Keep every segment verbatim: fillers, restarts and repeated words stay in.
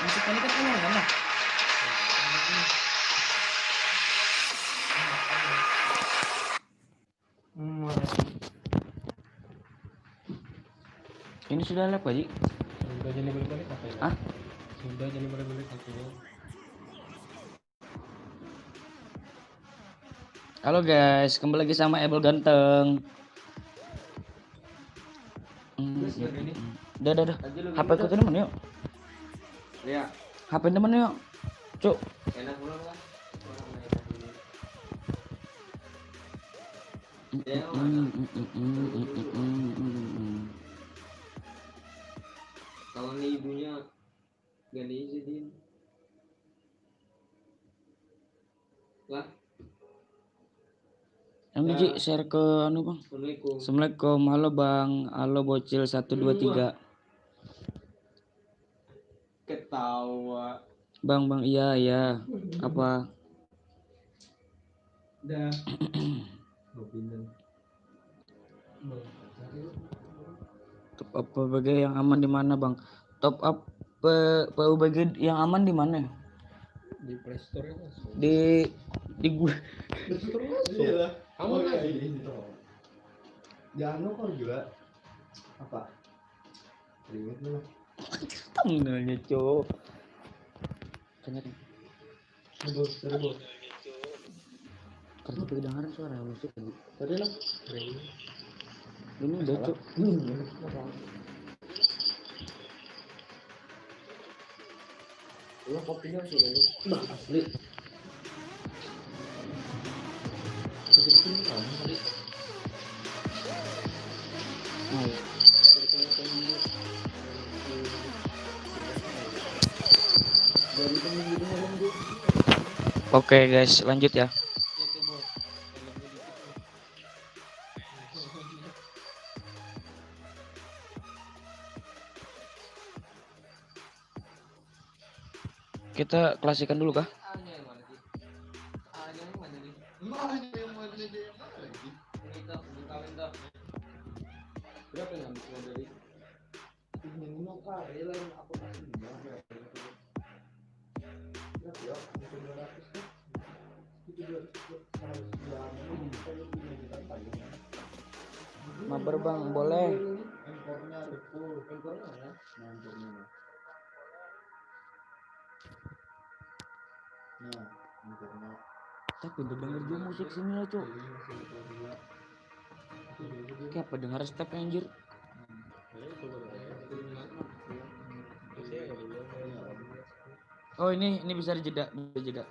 Musik tadi kan emang mana? Hmm, mana sih? Ini sudah live, Pak Ji? Sudah jadi balik-balik apa ya? Hah? Sudah jadi balik-balik apa ya? Halo guys, kembali lagi sama Ebel Ganteng. Hmm, udah, udah, udah. H P ku tadi mana, yuk? Ya. H P temen, yuk. Cuk. Enak pulang lah. Kalau ini ibunya gak diizinin. Lah. Yang biji share ke anu, Bang. Assalamualaikum. Assalamualaikum. Halo, Bang. Halo, bocil satu dua tiga. Ketawa. Bang, Bang, iya, iya. Apa? Dah. Top up P U B G yang aman di mana, Bang? Top up P-, P U B G yang aman di mana? Di Play Store itu. Di, di gue. Play Store masuk. Iya lah. Aman lagi. Di anu kau juga. Apa? Ringat lu lah. Thumbnailnya, Cok. Kenyat. Seribu, seribu. Kerja kedengaran suara musik tadi. Tadi lah. Ini udah, Cok. Ini, ini. Iya, kopinya sudah lu. Nah, asli. Sedikit ini kamu tadi. Nah, ya. Oke, guys, lanjut ya. Kita klasikan dulu kah? Berapa yang habis dari ini? Ini kah? Rela apa kasih? Berapa ya? Dua ratus kah? Itu dua ratus, harus dua ratus. Mabar, Bang, boleh. Impornya betul. Impornya mana? Nah, impornya. Nah, impornya. Tapi udah denger juga musik sini lah, Cok. Iya, iya, iya, iya. Itu juga. Kayak apa denger step, anjir? Hmm. Oh, ini, ini bisa dijeda, bisa dijeda.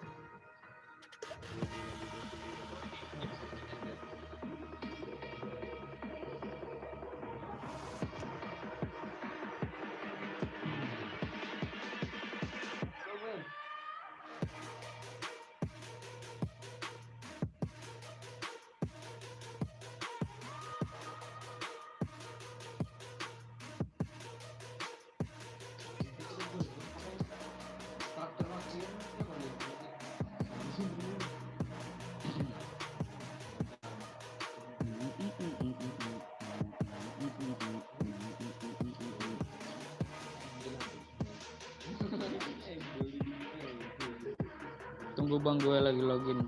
Tunggu, Bang, gue lagi login.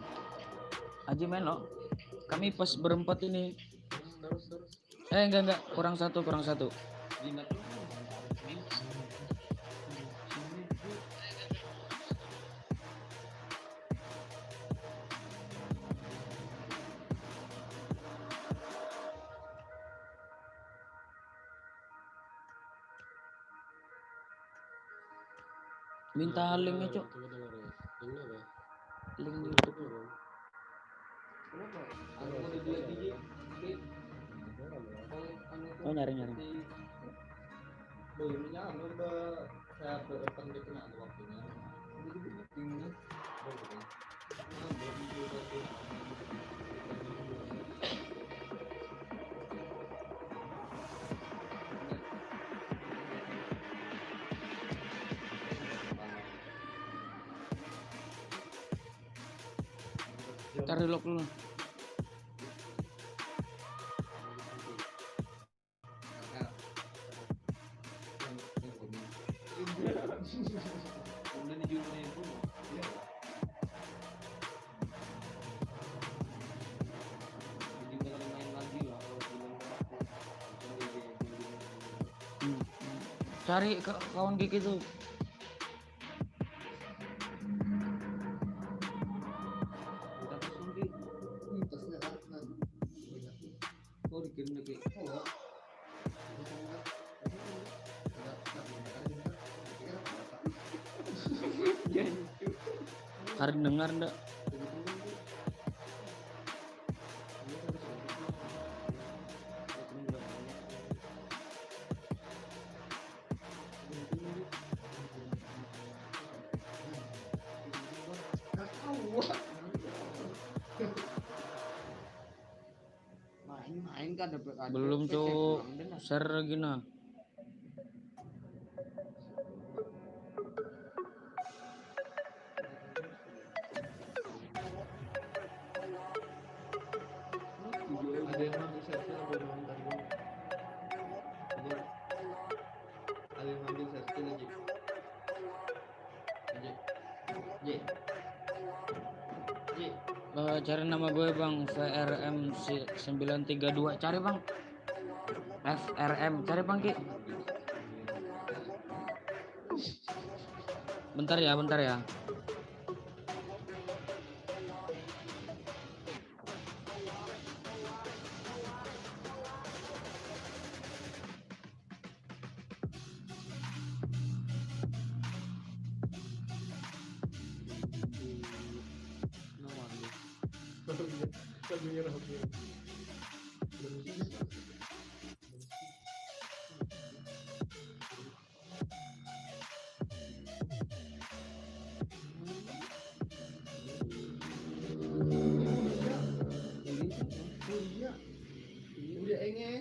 Aji main lo. Kami pas berempat ini. Eh, enggak, enggak. Kurang satu, kurang satu. Minta linknya, Cok. Link YouTube. Oh, nyari, nyari. Taruh lock dulu. Cari kawan Kiki tuh. Kada dengar ndak? Main-main kada ber-, kada Belum, cek Cuk. Share lagi nah. Ada yang nonton share, ada yang nonton. Ada yang nonton share lagi. Eh, cari nama gue, Bang, V R M sembilan tiga dua. Cari, Bang. V R M, cari, Bang, Ki. Bentar ya, bentar ya.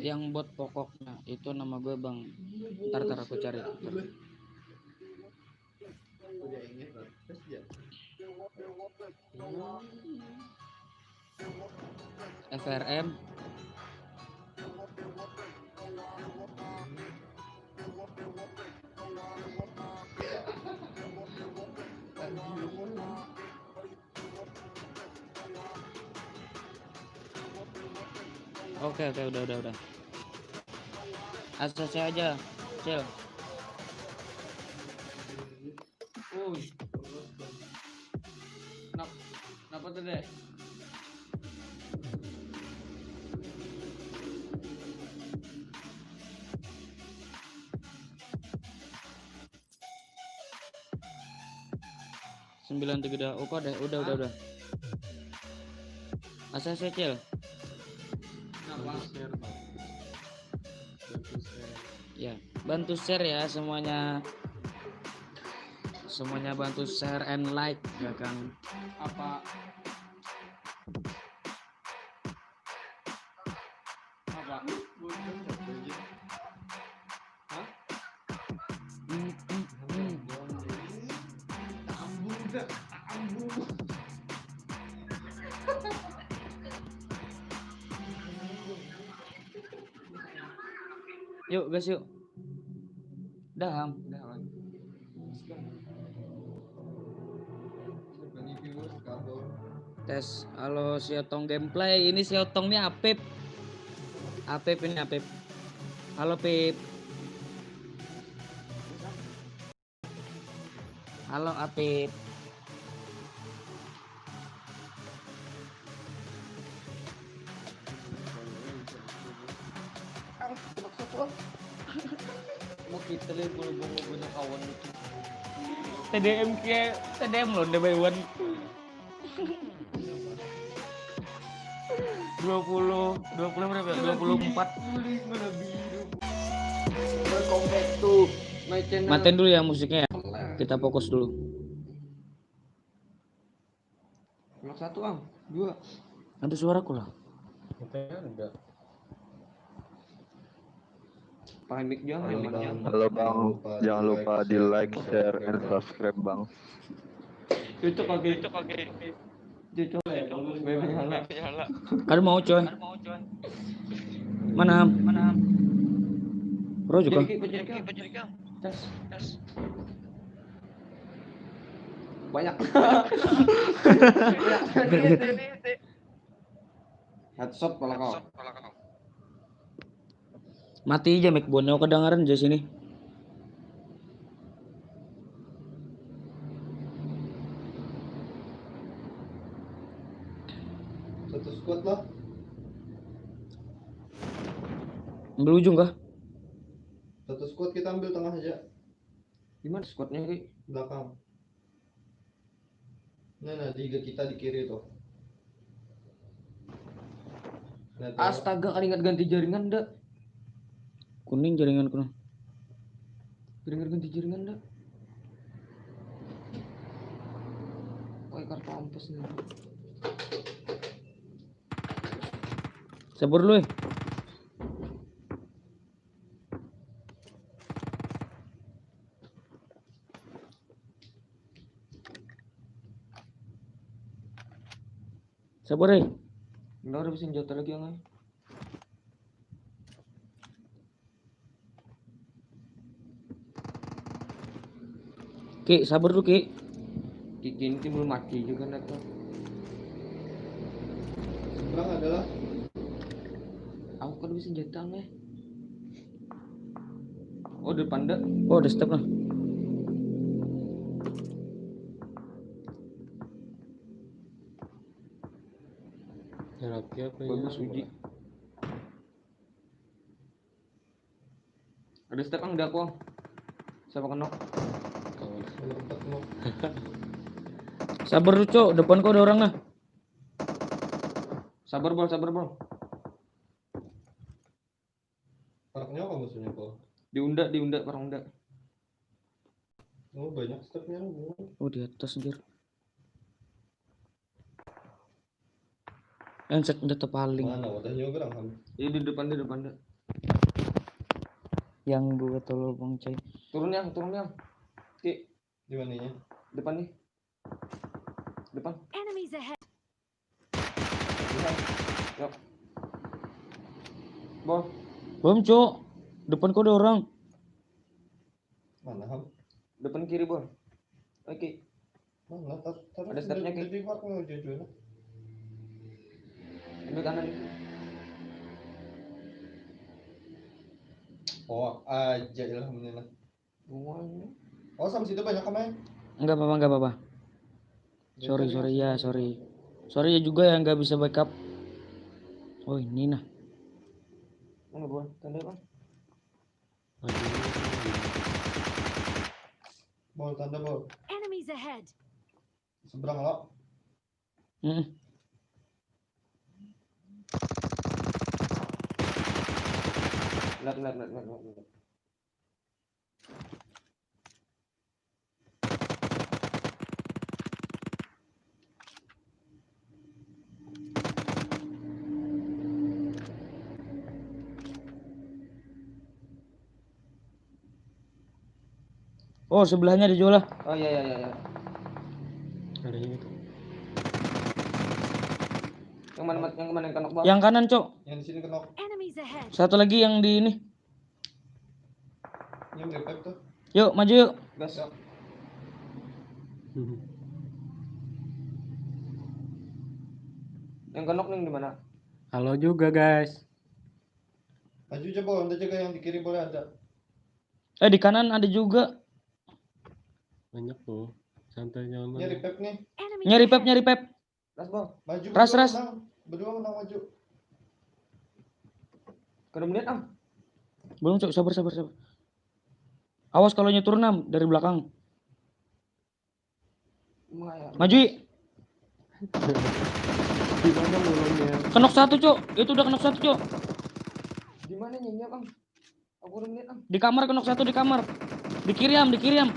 Yang buat pokoknya itu nama gue, Bang. Ntar, ntar aku cari. F R M. Oke, oke, udah, udah, udah. A C C aja, Cil. Uy. Kenapa, kenapa tuh, deh? Sembilan tiga dah. Oh, kok deh. Udah, udah, udah. A C C, Cil. Kenapa? Bantu share, Bang. Bantu share. Ya, bantu share ya semuanya. Semuanya bantu share and like ya kan. Apa? Apa? Hah? Yuk, gas yuk. Dah, Ham. Dah, Ham. Tes, halo, Siotong Gameplay. Ini Siotong nih, Apip. Apip ini, Apip. Halo, Pip. Halo, Apip. Mau kita lihat bulu-bulu punya kawan itu. T D M ke, T D M loh, T D M by one. Dua puluh, dua puluh berapa? Dua puluh empat. Welcome back to my channel. Matiin dulu ya musiknya ya. Kita fokus dulu. Blok satu, Am. Dua. Ada suaraku lah. Kita enggak. Pakai mic jangan. Halo, Bang. Halo, Bang. Jangan lupa di like, share, and subscribe, Bang. Cocok lagi. Cocok lagi. Cocok lagi. Kada mau, coy. Mana, Ham? Bro juga. Jadi, jadi, jadi, jadi. Banyak. Headshot pala kau. Mati aja mic boneo kedengaran aja sini. Satu squad lah. Ambil ujung kah? Satu squad kita ambil tengah aja. Di mana squadnya, Ki? Belakang. Nah, nah, tiga kita di kiri tuh. Nah, tuh. Astaga, kada ingat ganti jaringan dah. Kuning jaringan kuning. Kada ingat ganti jaringan dah. Pakai kartu ampes nih. Sabar lu, eh. Sabar, eh. Nggak ada senjata lagi yang lain. Ki, sabar dulu, Ki. Ki, kini timbul mati juga nak tuh. Seberang adalah. Aku kada bisa senjata, eh. Oh, depan dah. Oh, ada step lah. Terapi apa ya? Bagus, Uji. Ada step ang, ada aku, ang. Siapa kenok? Kawan. Sabar lu, Cok. Depan kau ada orang, nah. Sabar, Bol, sabar, Bol. Paraknya apa musuhnya, Bol? Diunda, diunda, parang unda. Oh, banyak stepnya. Oh, di atas, anjir. Handset udah terpaling. Mana wadahnya, gerang, Ham? Iya, di depan, di depan, dah. Yang dua tolol, Bang Cai. Turun, yang, turun, yang. Ki. Di mananya? Depan nih. Depan. Enemies ahead. Depan. Yuk. Bol. Belum, Cok. Depan kau ada orang. Mana, Ham? Depan kiri, Bol. Oke. Mana? Tar-, tar-, ada stepnya, Ki. Jadi aku mau jujur. Ambil kanan. Oh, aja, alhamdulillah. Bunganya. Oh, sama situ banyak kemarin. Enggak apa-apa, enggak apa-apa. Sorry, sorry, ya, sorry. Sorry ya juga yang nggak bisa backup. Oh, ini nah. Mana, Bol? Tanda, Bang? Aduh. Bol, tanda, Bol. Enemies ahead. Seberang lo. Hmm. Lihat, lihat, lihat, lihat, lihat, lihat. Oh, sebelahnya ada juga lah. Oh, iya, iya, iya, iya. Ada yang itu. Yang mana, Mat? Yang mana yang kenok, Bang? Yang kanan, Cok. Yang di sini kenok. Enemies ahead. Satu lagi yang di ini. Yang revive tuh. Yuk, maju yuk. Gas. Yuk. Yang kenok nih di mana? Halo juga, guys. Maju coba, anda jaga yang di kiri boleh ada. Eh, di kanan ada juga. Banyak tuh. Santai, jangan. Ini revive nih. Enemies ahead. Nyari pep, nyari pep. Ras, Bang. Maju. Ras, berdua ras. Menang. Berdua menang, maju. Kada melihat, Am. Belum, Cok. Sabar, sabar, sabar. Awas kalau turun, Am, dari belakang. Lumayan. Maju, I. Di mana mulutnya? Kenok satu, Cok. Itu udah kenok satu, Cok. Di mana nyenyap, Am? Aku kada melihat, Am. Di kamar kenok satu, di kamar. Di kiri, Am, di kiri, Am.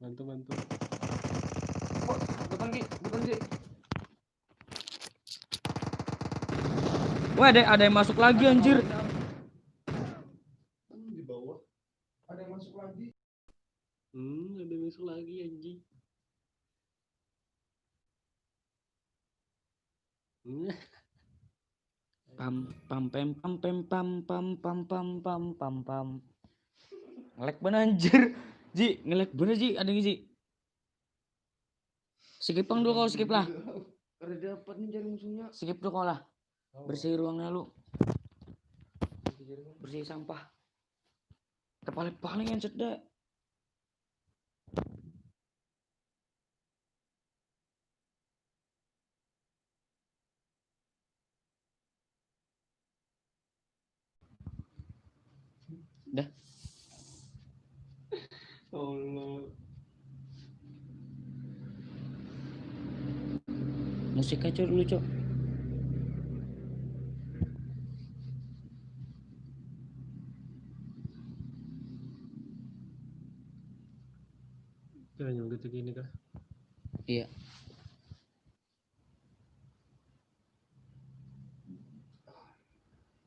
Bantu, bantu. Oh, depan, Ki, depan, Ki. Wah, ada, ada yang masuk lagi, anjir. Di bawah. Ada yang masuk lagi. Hmm, ada yang masuk lagi, anjing. Pam pam pem pam pem pam pam pam pam pam pam pam. Ngelag banar anjir. Ji, ngelag banar Ji, ada Ji. Skip pang dulu kau, skip lah. Kada dapat nih cari musuhnya. Skip dulu kau lah. Bersih ruangnya lu. Bersih sampah. Terpaling-paling yang sedek. Dah. Allah. Musik aja dulu, Cok. Kira nyungkit lagi ini kah? Iya.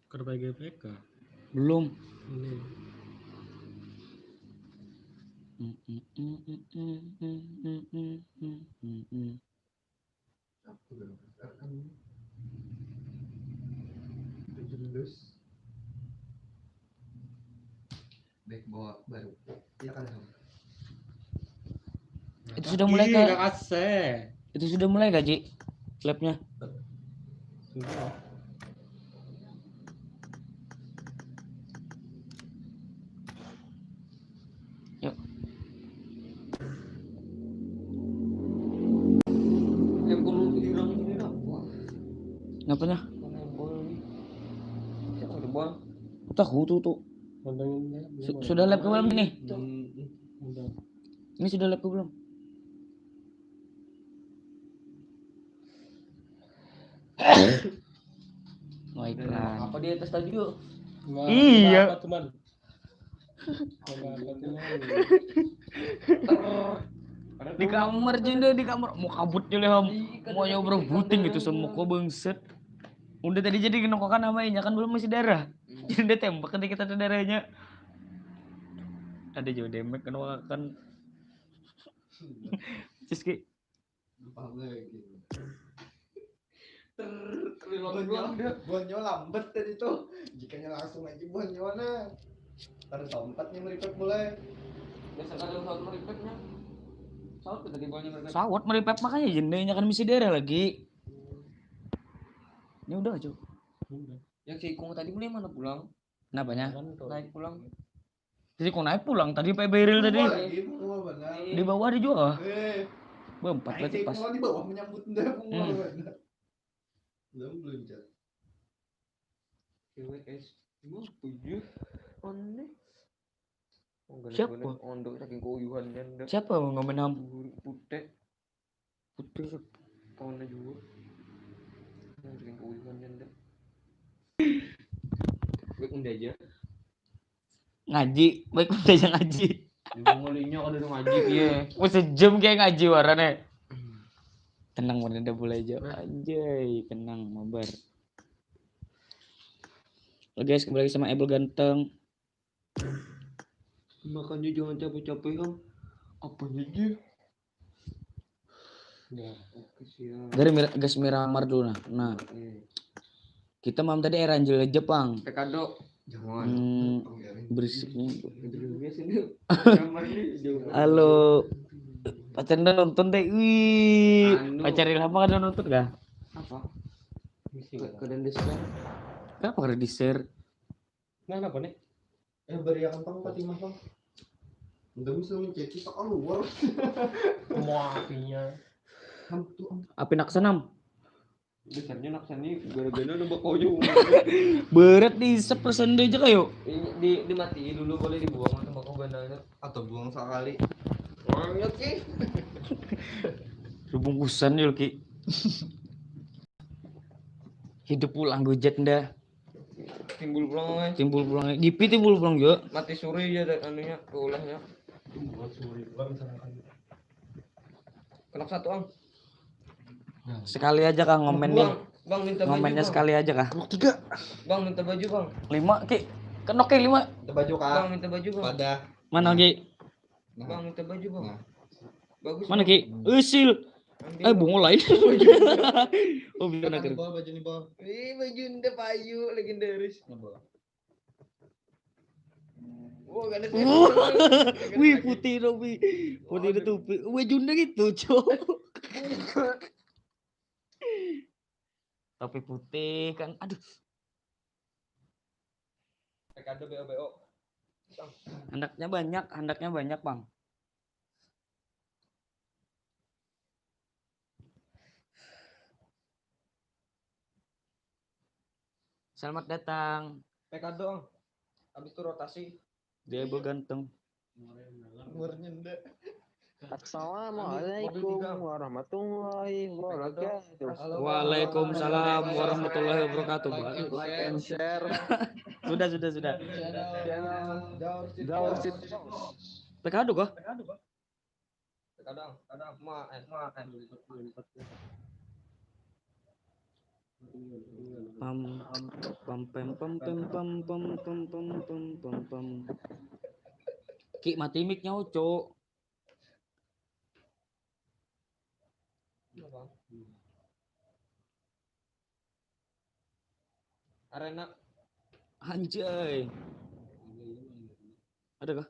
Kada pakai G P K. Belum. Ini. Apa tuh? Tujuh belas. Baik, bawa baru. Ya kan, Ham? Itu sudah mulai kah? Kakase. Itu sudah mulai kah, Ji? Labnya? Sudah. Yuk. Handphone lu hilang ini apa? Kenapanya? Handphone ini. Siapa udah buang? Tahu tuh tuh. Pantengin ya. Su- sudah lab ke belum ini? Hmm, udah. Ini sudah lab ke belum? Wah, iklan. Apa di atas tadi yuk? Wah, Iya. Apa, teman? Apa, teman? Di kamar jenda di kamar mau kabut je leh ham. Mau nyobrol buting gitu sama kau bangset. Udah tadi jadi kena kan namanya kan belum masih darah. Jadi dia tembak dikit ada darahnya. Ada juga demek kena kan. Terus ki Apa lagi? Ter, reload doang dia. Buahnya lambat tadi tuh. Jikanya langsung aja buahnya mana? Kada sempat nih meripet mulai. Biasa kada usah meripetnya. Saut kita di bawahnya meripet. Sawat meripet makanya jendenya kan misi daerah lagi. Ini udah aja. Yang si ikung tadi mulai mana pulang? Kenapanya? Naik pulang. Jadi kok naik pulang tadi Pak Beril tadi. Bunga lagi, bunga benar. Di bawah ada juga. Eh, Bempat naik berarti cek pas. Bunga di bawah menyambut dah bunga Hmm. benar. Belum belum cat. Cewek S dua tujuh. Aneh. Oh, gak Siapa? Ada ondok saking koyuhan dan dah. Siapa mau ngomen ham? Guru putek. Putus. Kawannya juga. Nah, saking koyuhan dan dah. Wek unda aja. Ngaji, baik udah aja ngaji. Di bungolinya kalau udah ngaji iya. Mau sejam kayak ngaji warane. Tenang mana udah mulai aja. Anjay, tenang mabar. Oke guys, kembali lagi sama Ebel ganteng. Makanya jangan capek-capek ham. Apanya aja? Ya. Oke siap. Dari Mir- gas Miramar dulu nah. Nah, Eh, kita malam tadi air anjel Jepang. Tekado. Jangan. Hmm, Pangeran. berisiknya. Gedungnya sini. Kamar nih jauh. Halo. Pacar udah nonton teh. Wih, Anu. Pacar Ilham kan udah nonton kah? Apa? Misi. Ke- Keadaan di sana. Kenapa kada di-share? Nah, apa nih? Eh, beri akan pang Fatimah pang. Udah bisa mencet kita keluar. Semua apinya. Ham tuh am. Api naksanam. Dasarnya naksan nih gara-gara nambah koyo. Berat di sepersen aja kayo. Ini di dimatiin dulu boleh dibuang atau mau kau ganalnya. Atau buang sekali. Orangnya sih. Bungkusan ya Ki. Hidup pulang gojek ndah. Timbul pulang eh. Timbul pulang. Gipi timbul pulang juga. Mati suri aja dan anunya keulahnya. Buat suri luar misalkan. Kelak satu ang. Sekali aja kah ngomen nih. Bang, bang minta baju. Ngomennya Bang. Sekali aja kah? Blok tiga. Bang minta baju bang. Lima Ki. Kenok Ki lima. Minta baju kak. Bang minta baju bang. Pada. Mana Ki? Nah. Bang minta baju bang. Nah. Bagus. Mana Bang. Ki? Usil. Eh, bungo lain. Oh, biar Tekan nakir. Bol, baju nih Bol. Ih, bajunda payu legendaris. Nah, Bol. Wah, gak ada Wah. Wih, putih dong, wih. Putih ada topi. Wih, Junda gitu, cok. Topi putih kan. Aduh, P K D B O B O. handaknya banyak, handaknya banyak, Bang. Selamat datang. P K D dong. Habis itu rotasi. Dia ganteng. Umurnya ndak. Assalamualaikum warahmatullahi wabarakatuh. Waalaikumsalam warahmatullahi wabarakatuh. Like and share. Sudah, sudah, sudah. Channel Daur Sit Daur Post. Sit Post. P K D kah? Kadang, kadang ma eh ma eh. Pam pam pem pam pem pam pam pam pam pam pam pam. Ki, mati mic-nya, Ucu. Arena Anjay. Ada kah?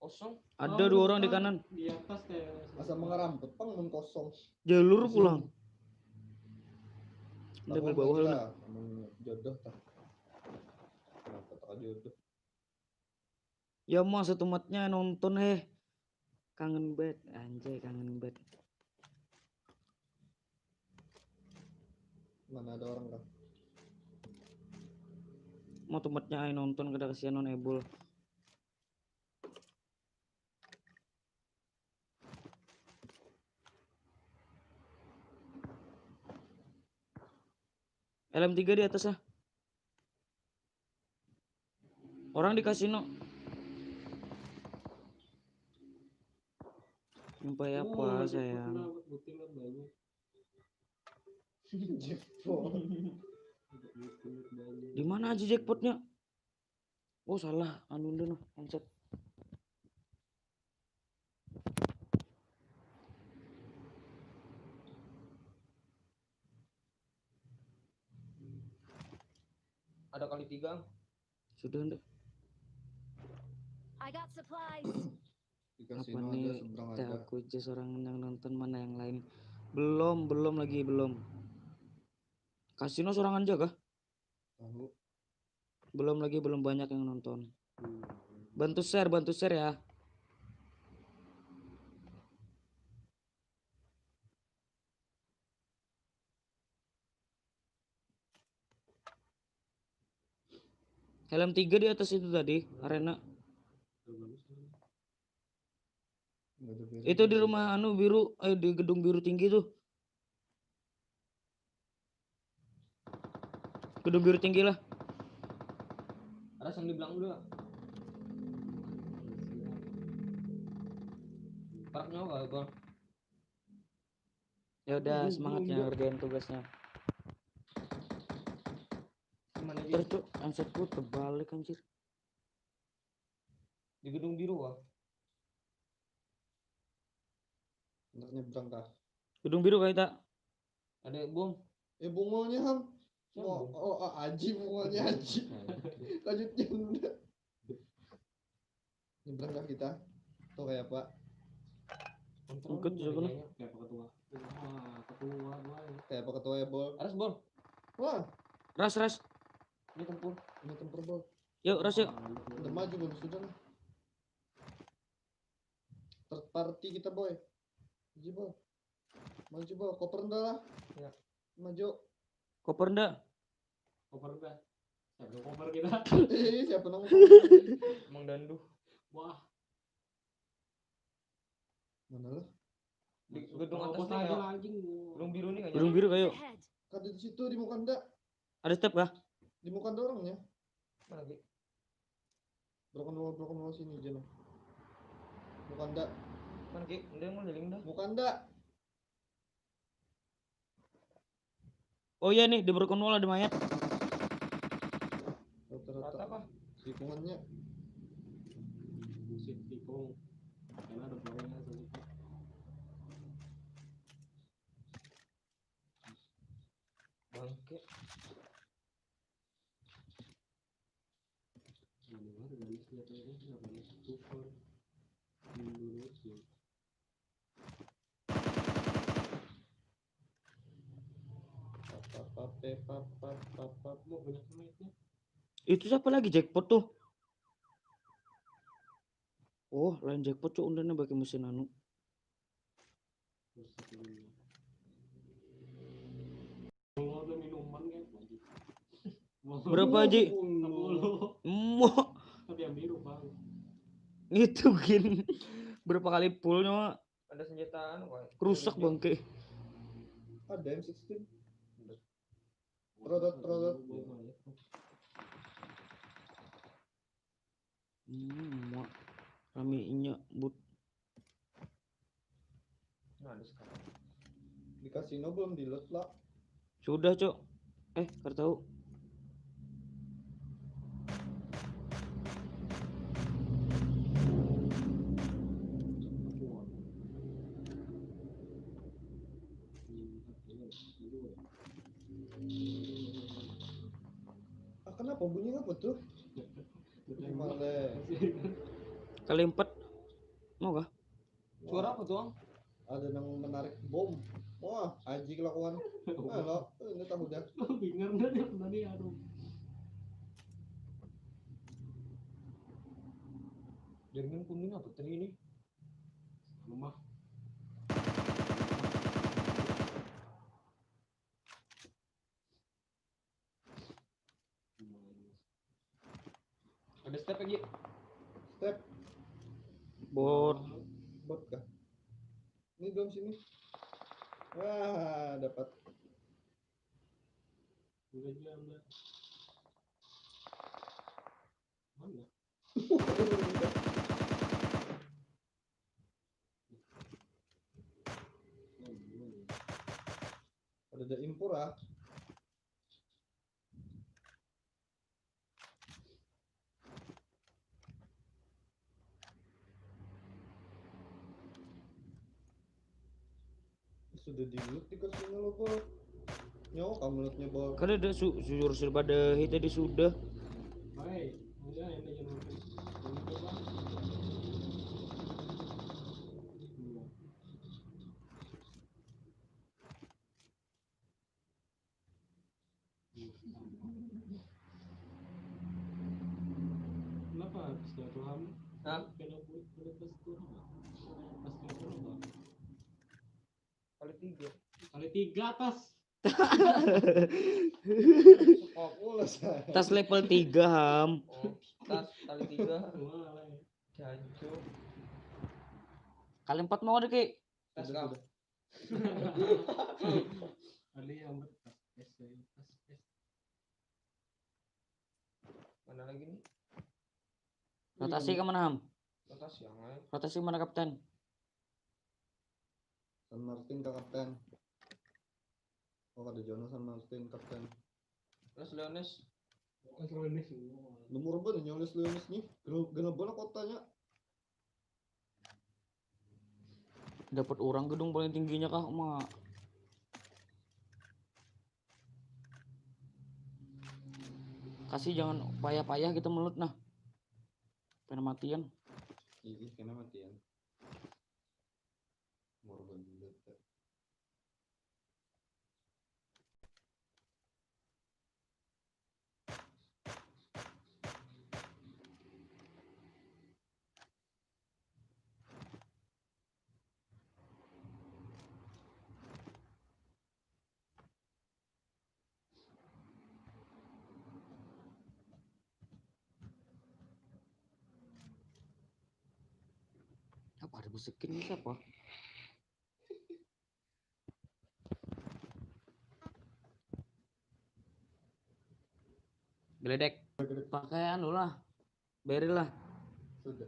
Kosong. Ada dua orang di kanan. Di atas kayak Asa mangaramput pang mun kosong. Jalur pulang. Udah Tapi di bawah lagi lah. Lah, mun jodoh tah. Kenapa tak jodoh? Ya mau satumatnya nonton heh. Kangen banget, anjay, kangen banget. Mana ada orang kah? Mau tumatnya ai nonton kada kasihan non ebol. L M tiga di atas lah. Orang di kasino. Nyampai apa sayang? Jepol. Di mana aja jackpotnya? Oh salah, anu nda noh, handset. Ada kali tiga. Sudah nda. I got supplies. Di Apa kasino ada, nih? Seberang Teh ada. Aku aja seorang yang nonton, mana yang lain? Belum, belum lagi, belum. Kasino sorangan aja kah? Tahu. Belum lagi, belum banyak yang nonton. Bantu share, bantu share ya. Helm tiga di atas itu tadi, arena. Nggak ada biru. Itu di rumah anu biru, eh, di gedung biru tinggi tuh. Gedung biru tinggi lah. Ada yang di belakang dulu. Parak nyawa kali, Bang. Ya udah, Gedung semangat biru ya juga. Ngerjain tugasnya. Mana dia? Terus tuh, handsetku terbalik anjir. Di gedung biru, Bang. Anak nyebrang kah? Gedung biru kah kita? Ada bom. Eh, bungulnya ham. Siapa Oh, bom? oh, ah, Aji bungulnya Aji. Lanjutnya udah. Nyebrang kah kita? Tuh kayak apa? Ikut juga lah. Kayak apa ketua? Wah, ketua doang. Kayak apa ketua ya, Bol? Aras, Bol. Wah, Ras, ras. Ini tempur. ini tempur, Bol. Yuk, ras yuk. Udah maju, Bol, sudah lah. Third party kita, Boy. Maju, Bol. Maju, Bol. Koper nda lah. Ya. Maju. Koper nda? Koper dah. Siapa yang koper kita? Eh, siapa nang Mang Dandu. Wah, Mana lah? Di gedung Rokok atas nih, saja kayak lah, anjing. Gedung biru nih kayaknya. Gedung biru kayu. Ahead. Kada di situ, di Mukanda. Ada step kah? Di Mukanda orangnya. Mana lagi? Broken wall, broken wall sini aja nah. Mukanda. Mana lagi? Udah mau jalan dah. Mukanda. Oh iya nih, di broken wall ada mayat. Rata-rata. Rata apa? Lingkungannya. Musik tikung. Karena ada pelayannya satu. Oke. Itu siapa lagi jackpot tuh? Oh, lain jackpot, cuk, undangnya pakai mesin anu. Berapa, Ji? Mau. Itu gin. Berapa kali pullnya, Mak? Ada senjata anu, Pak. Rusak bangke. Ada M sixteen. Produk, produk. Hmm, Mak. Raminya but. Nah, ada sekarang. Di kasino belum di-loot lah. Sudah, Cok. Eh, kada tahu. Ah, kenapa bunyi apa tuh? Kali empat. Mau kah? Suara apa tuh, Ang? Ada yang menarik bom. Wah, aji kelakuan. Halo, ini tahu dah. Bingung dah dia tadi, aduh. Jaringan kuning apa tadi ini? Lemah. Ada step lagi. Step. Bot. Bot kah? Ini belum sini. Wah, dapat. Udah juga, Mbak. Mana? Ada impor ah. Sudah di-loot di kasino lo kok. Nyawa kamu lootnya bawa. Kada ada su sujur sir pada hita di sudah. Hai, udah ini jangan makan. Kenapa habis jatuh ham? Hah? Kena buat pada pas turun. Pas turun apa? Kali tiga. Kali tiga tas. Sepak pula saya. Tas level tiga ham. Oh, tas kali tiga. Wah, lah ya. Jancuk. Kali empat mau ada ki. Tas kau. Ada yang bertas S, tas S. Mana lagi nih? Rotasi ke mana ham? Rotasi yang lain. Rotasi mana kapten? San Martin ke kapten. Oh, ada Jono San Martin kapten. Terus Leonis. Nomor berapa nih Leonis nih? Genep, genep banget kotanya. Dapat orang gedung paling tingginya kah, Mak? Kasih jangan payah-payah kita melut nah. Pernah matian. Iya, kena matian. Morban juga. Apa ada bisikin ini siapa? Geledek. Pakaian dulu lah. Beril lah. Sudah.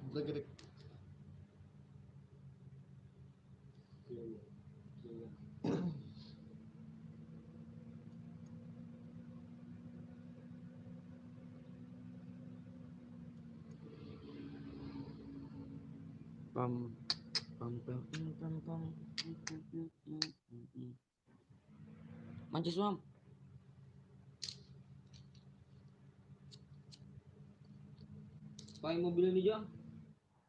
Geledek. Pam, pam, pam, pam, pam, pam. Mancis, Mam. Pakai mobil ini, Jang.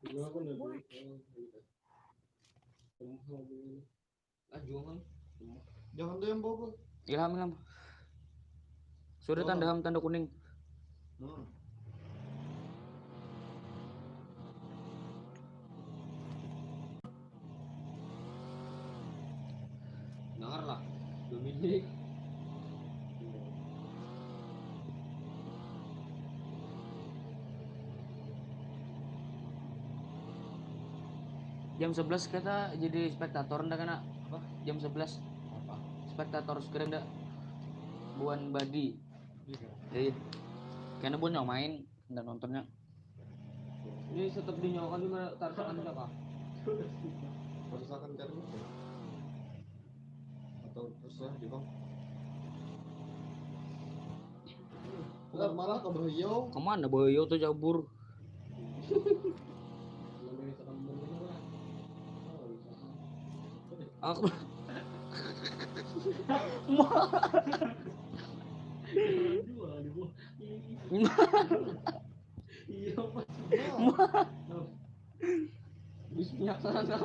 Ini aku udah dulu. Oh, iya. Rumah mobil ini. Ah, jual, Mam. Jangan tuh yang bawa, Bang. Ilham, Ilham. Sudah. Oh, tanda Ham, tanda kuning. Hmm. Dengar lah, Dominik. Jam sebelas kita jadi spektator ndak kena? Apa? Jam sebelas. Apa? Spektator screen ndak? Buan badi. Iya. Iya. Karena buan yang main dan nontonnya. Ini tetap dinyawakan di mana tarsakan ndak kah? Tarsakan karena atau terserah di bang. Keluar malah ke Bahayau. Kemana Bahayau tuh cabur? Aku. Ma. Iya, Pak. Ma. Bismillah sana.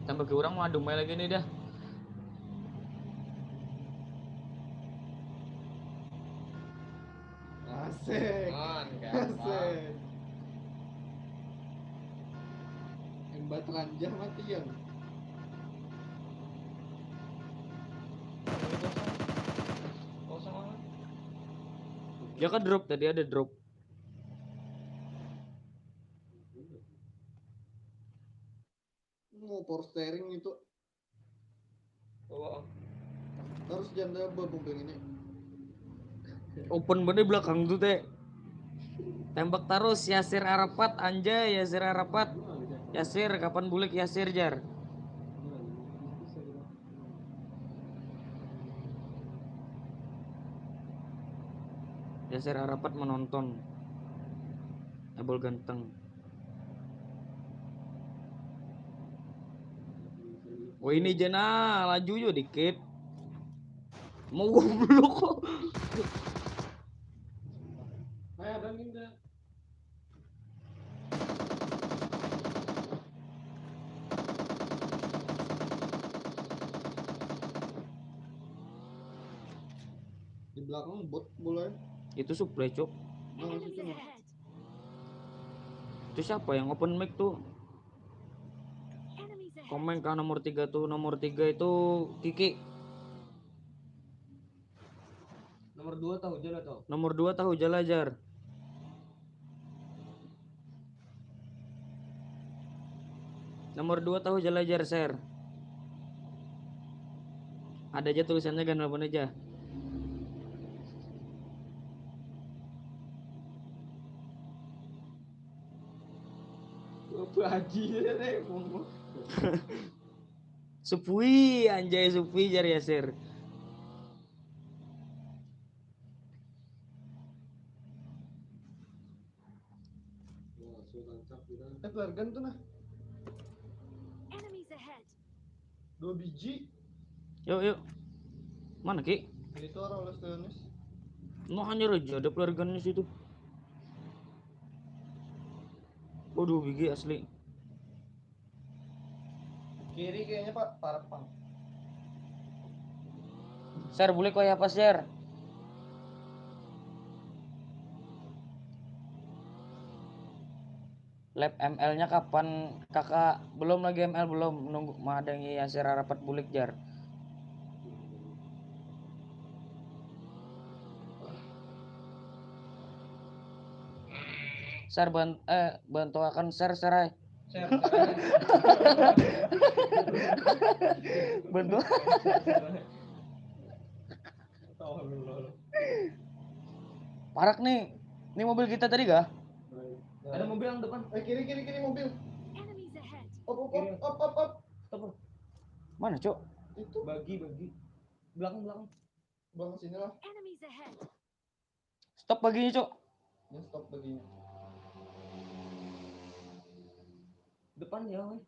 Tambah ke orang mah dumai lagi nih dah. Asik. Asik. Embat ranjah mati ya. Kosong. Kosong. Ya kan drop tadi ada drop. Mau power steering itu. Oh, oh. Harus janda berbumbing ini. Open bener belakang tuh teh. Tembak terus Yasir Arapat, anjay Yasir Arapat. Yasir, kapan bulik Yasir, jar? Yasir Arapat menonton. Abul ganteng. Oh ini jena laju jo dikit. Mau goblok kok. Kayak ada minta. Di belakang bot bola. Itu supply, Cok. Nah, itu cuma. Itu siapa yang open mic tuh? Komen kah nomor tiga tuh, nomor tiga itu Kiki. Nomor dua tahu jala tuh. Nomor dua tahu jala jar. Nomor dua tahu jala jar share. Ada aja tulisannya ganal pun aja. Apa aja deh ngomong. Supui, anjay Supui jar Yasir. Eh, pelarian tuh nah. Dua biji. Yuk, yuk. Mana, Ki? Itu orang Australianis. No, hanya raja ada pelariannya situ. Oh, dua biji asli. Kiri kayaknya, Pak, parak pang. Share boleh kok ya, Pak, share. Lab M L-nya kapan, Kakak? Belum lagi M L, belum. Nunggu mahadangi Yasir Arapat bulik, jar. Share ban-, eh, bantu akan share, share, ay. Share. Bantu. Parak nih. Ini mobil kita tadi kah? Ada mobil yang depan. Eh, kiri, kiri, kiri mobil. Enemies ahead. Op, op, op, op, op, op. Stop. Mana, Cok? Itu. Bagi, bagi. Belakang, belakang. Belakang sini lah. Enemies ahead. Stop baginya, Cok. Ya, stop baginya. Depan ya, weh.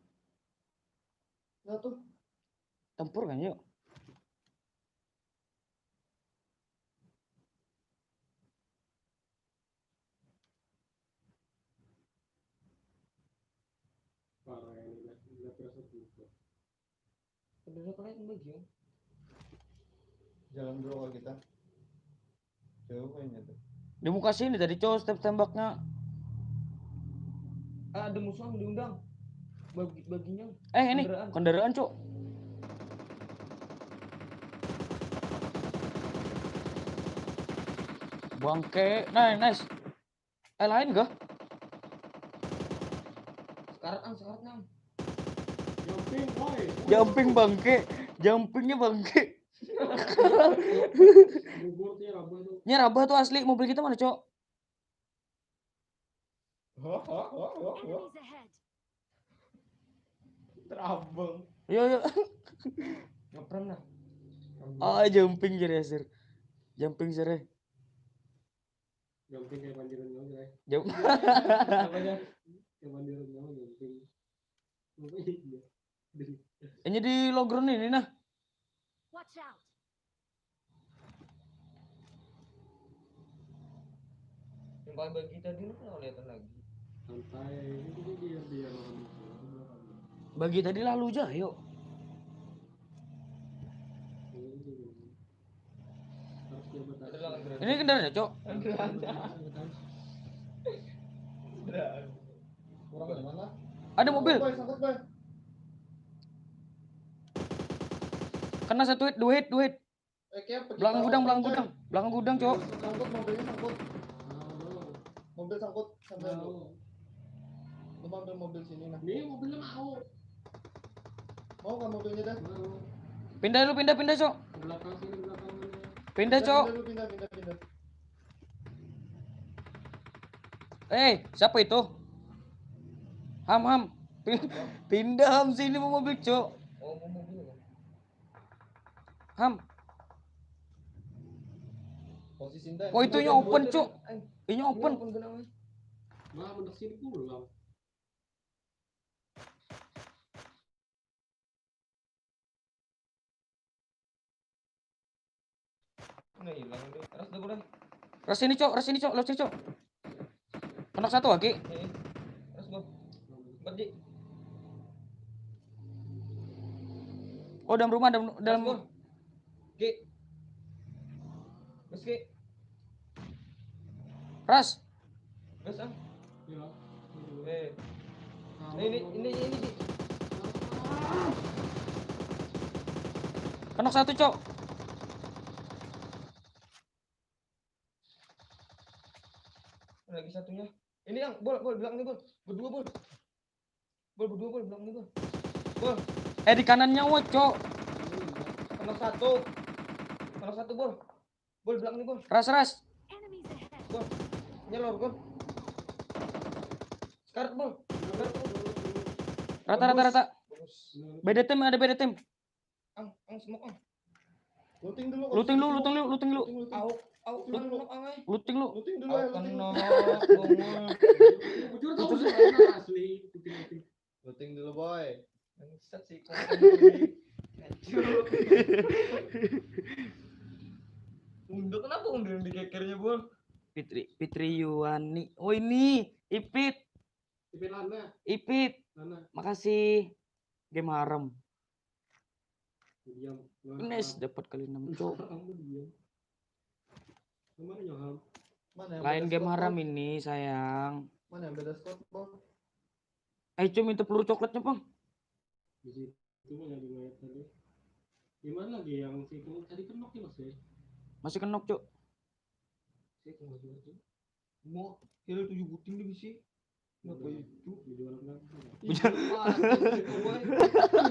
Nah tuh. Tempur kan yuk. Parah ini dah, nggak terasa juga. Udah kalian bagi ya. Jalan dulu kalau kita. Jauh kayaknya tuh. Di muka sini tadi cowok step tembaknya. Ah, ada musuh yang diundang. Bagi baginya. Eh ini Kendaraan. Kendaraan cok. Bangke, nice nice. Eh lain gak? Sekarat ang, sekarat nang. Jumping, boy. Jumping bangke, jumpingnya bangke. Gugur tuh ya, rabah tuh. Nya rabah tuh asli, mobil kita mana cok? Hah, hah, hah, hah, hah. Enemies ahead. Terabang. Yo yo. Ngeprem nah. Ah jumping jadi asir. Jumping sere. Jumping kayak pandiran nyawa, guys. Jump. Apanya? Kayak pandiran nyawa, jumping. Apa iya? Ini di low ground ini nah. Watch out. Yang paling bagi tadi lu kenapa kelihatan lagi? Santai. Ini dia, dia makan musuh. Itu belakang. Bagi tadi lalu aja yuk. Ini dia. Harus dia bertahan. Ada lah kendaraan. Ini kendaraannya cok. Kendaraan. Harus bertahan. Kendaraan. Orang dari mana? Ada mobil. Boy, sangkut boy. Kena satu hit, dua hit, dua hit. Eh, kayak pergi Belakang tahu gudang, nih, belakang coy. Gudang, belakang gudang cok. Sangkut mobilnya sangkut. Nah, Mobil sangkut sampai nah. Lu mau ambil mobil sini nah. Ini mobilnya mau. Mau nggak mobilnya dah? Mau. Pindah lu, pindah, pindah cok. Ke belakang sini, belakang mana? Pindah cok. Pindah, lu pindah, pindah, pindah. Eh, siapa itu? Ham, ham. Pin- Pindah ham sini mau mobil cok. Oh, mau mobil kan? Ham. Posisi Indah. Oh, itunya open cok. Inya open. Open kenapa? Malah mendak sini pulang. Nah, hilang deh. Ras dulu deh. Ras sini cok, ras sini cok, lewat sini cok. Anak satu lagi. Nih. Ras gua. Empat, Ji. Oh, dalam rumah, dalam, Ras dalam. Gua. Ki. Gas, Ki. Ras. Gas, ah. Ya. Eh. Nah, ini, ini, ini, Ji. Kena satu cok. Ada lagi satunya. Ini yang, Bol, Bol, belakang nih, Bol. Berdua, Bol. Bol, berdua, Bol, belakang nih, Bol. Bol, Eh, di kanannya wo cok. kena satu. Kena satu, Bol. Bol, belakang nih, Bol. Ras, ras. Enemies ahead. Bol. Nyelor, Bol. Sekarat, Bol. Sekarat, Bol. Rata, rata, rata. Bagus. Beda tim, ada beda tim. Ang, ang, smoke, ang. Looting dulu. Looting lu, looting lu, looting lu. Looting, looting. Au, au, Looting ang, dulu. Ang, ai. Looting lu. Looting dulu ya, Au, looting. kena, bongol. Bujur tahu sih, karena asli. Putih-putih. Looting dulu boy. Bangsat sih, kok ini. Hancur. Unda, kenapa Unda yang dikekernya, Bol? Fitri, Fitri Yuwani. Oh, ini Ipit, Ipit Lana, Ipit. Lana. Makasih. Game harem. Diam. Nice, dapat kali enam cok. Kamu diam. Kemana nyoham? Mana yang Lain beda game squad, haram Bang? Ini sayang. Mana yang beda squad, Bang? Ayo cok, minta peluru coklatnya bang. Di situ punya di mayat tadi. Di mana lagi yang si itu tadi kenok ya mas ya? Masih kenok cok. Saya kenal juga tuh. Mau kill tujuh buting di bisi. Kenapa itu? Di jualan kan? Giveaway.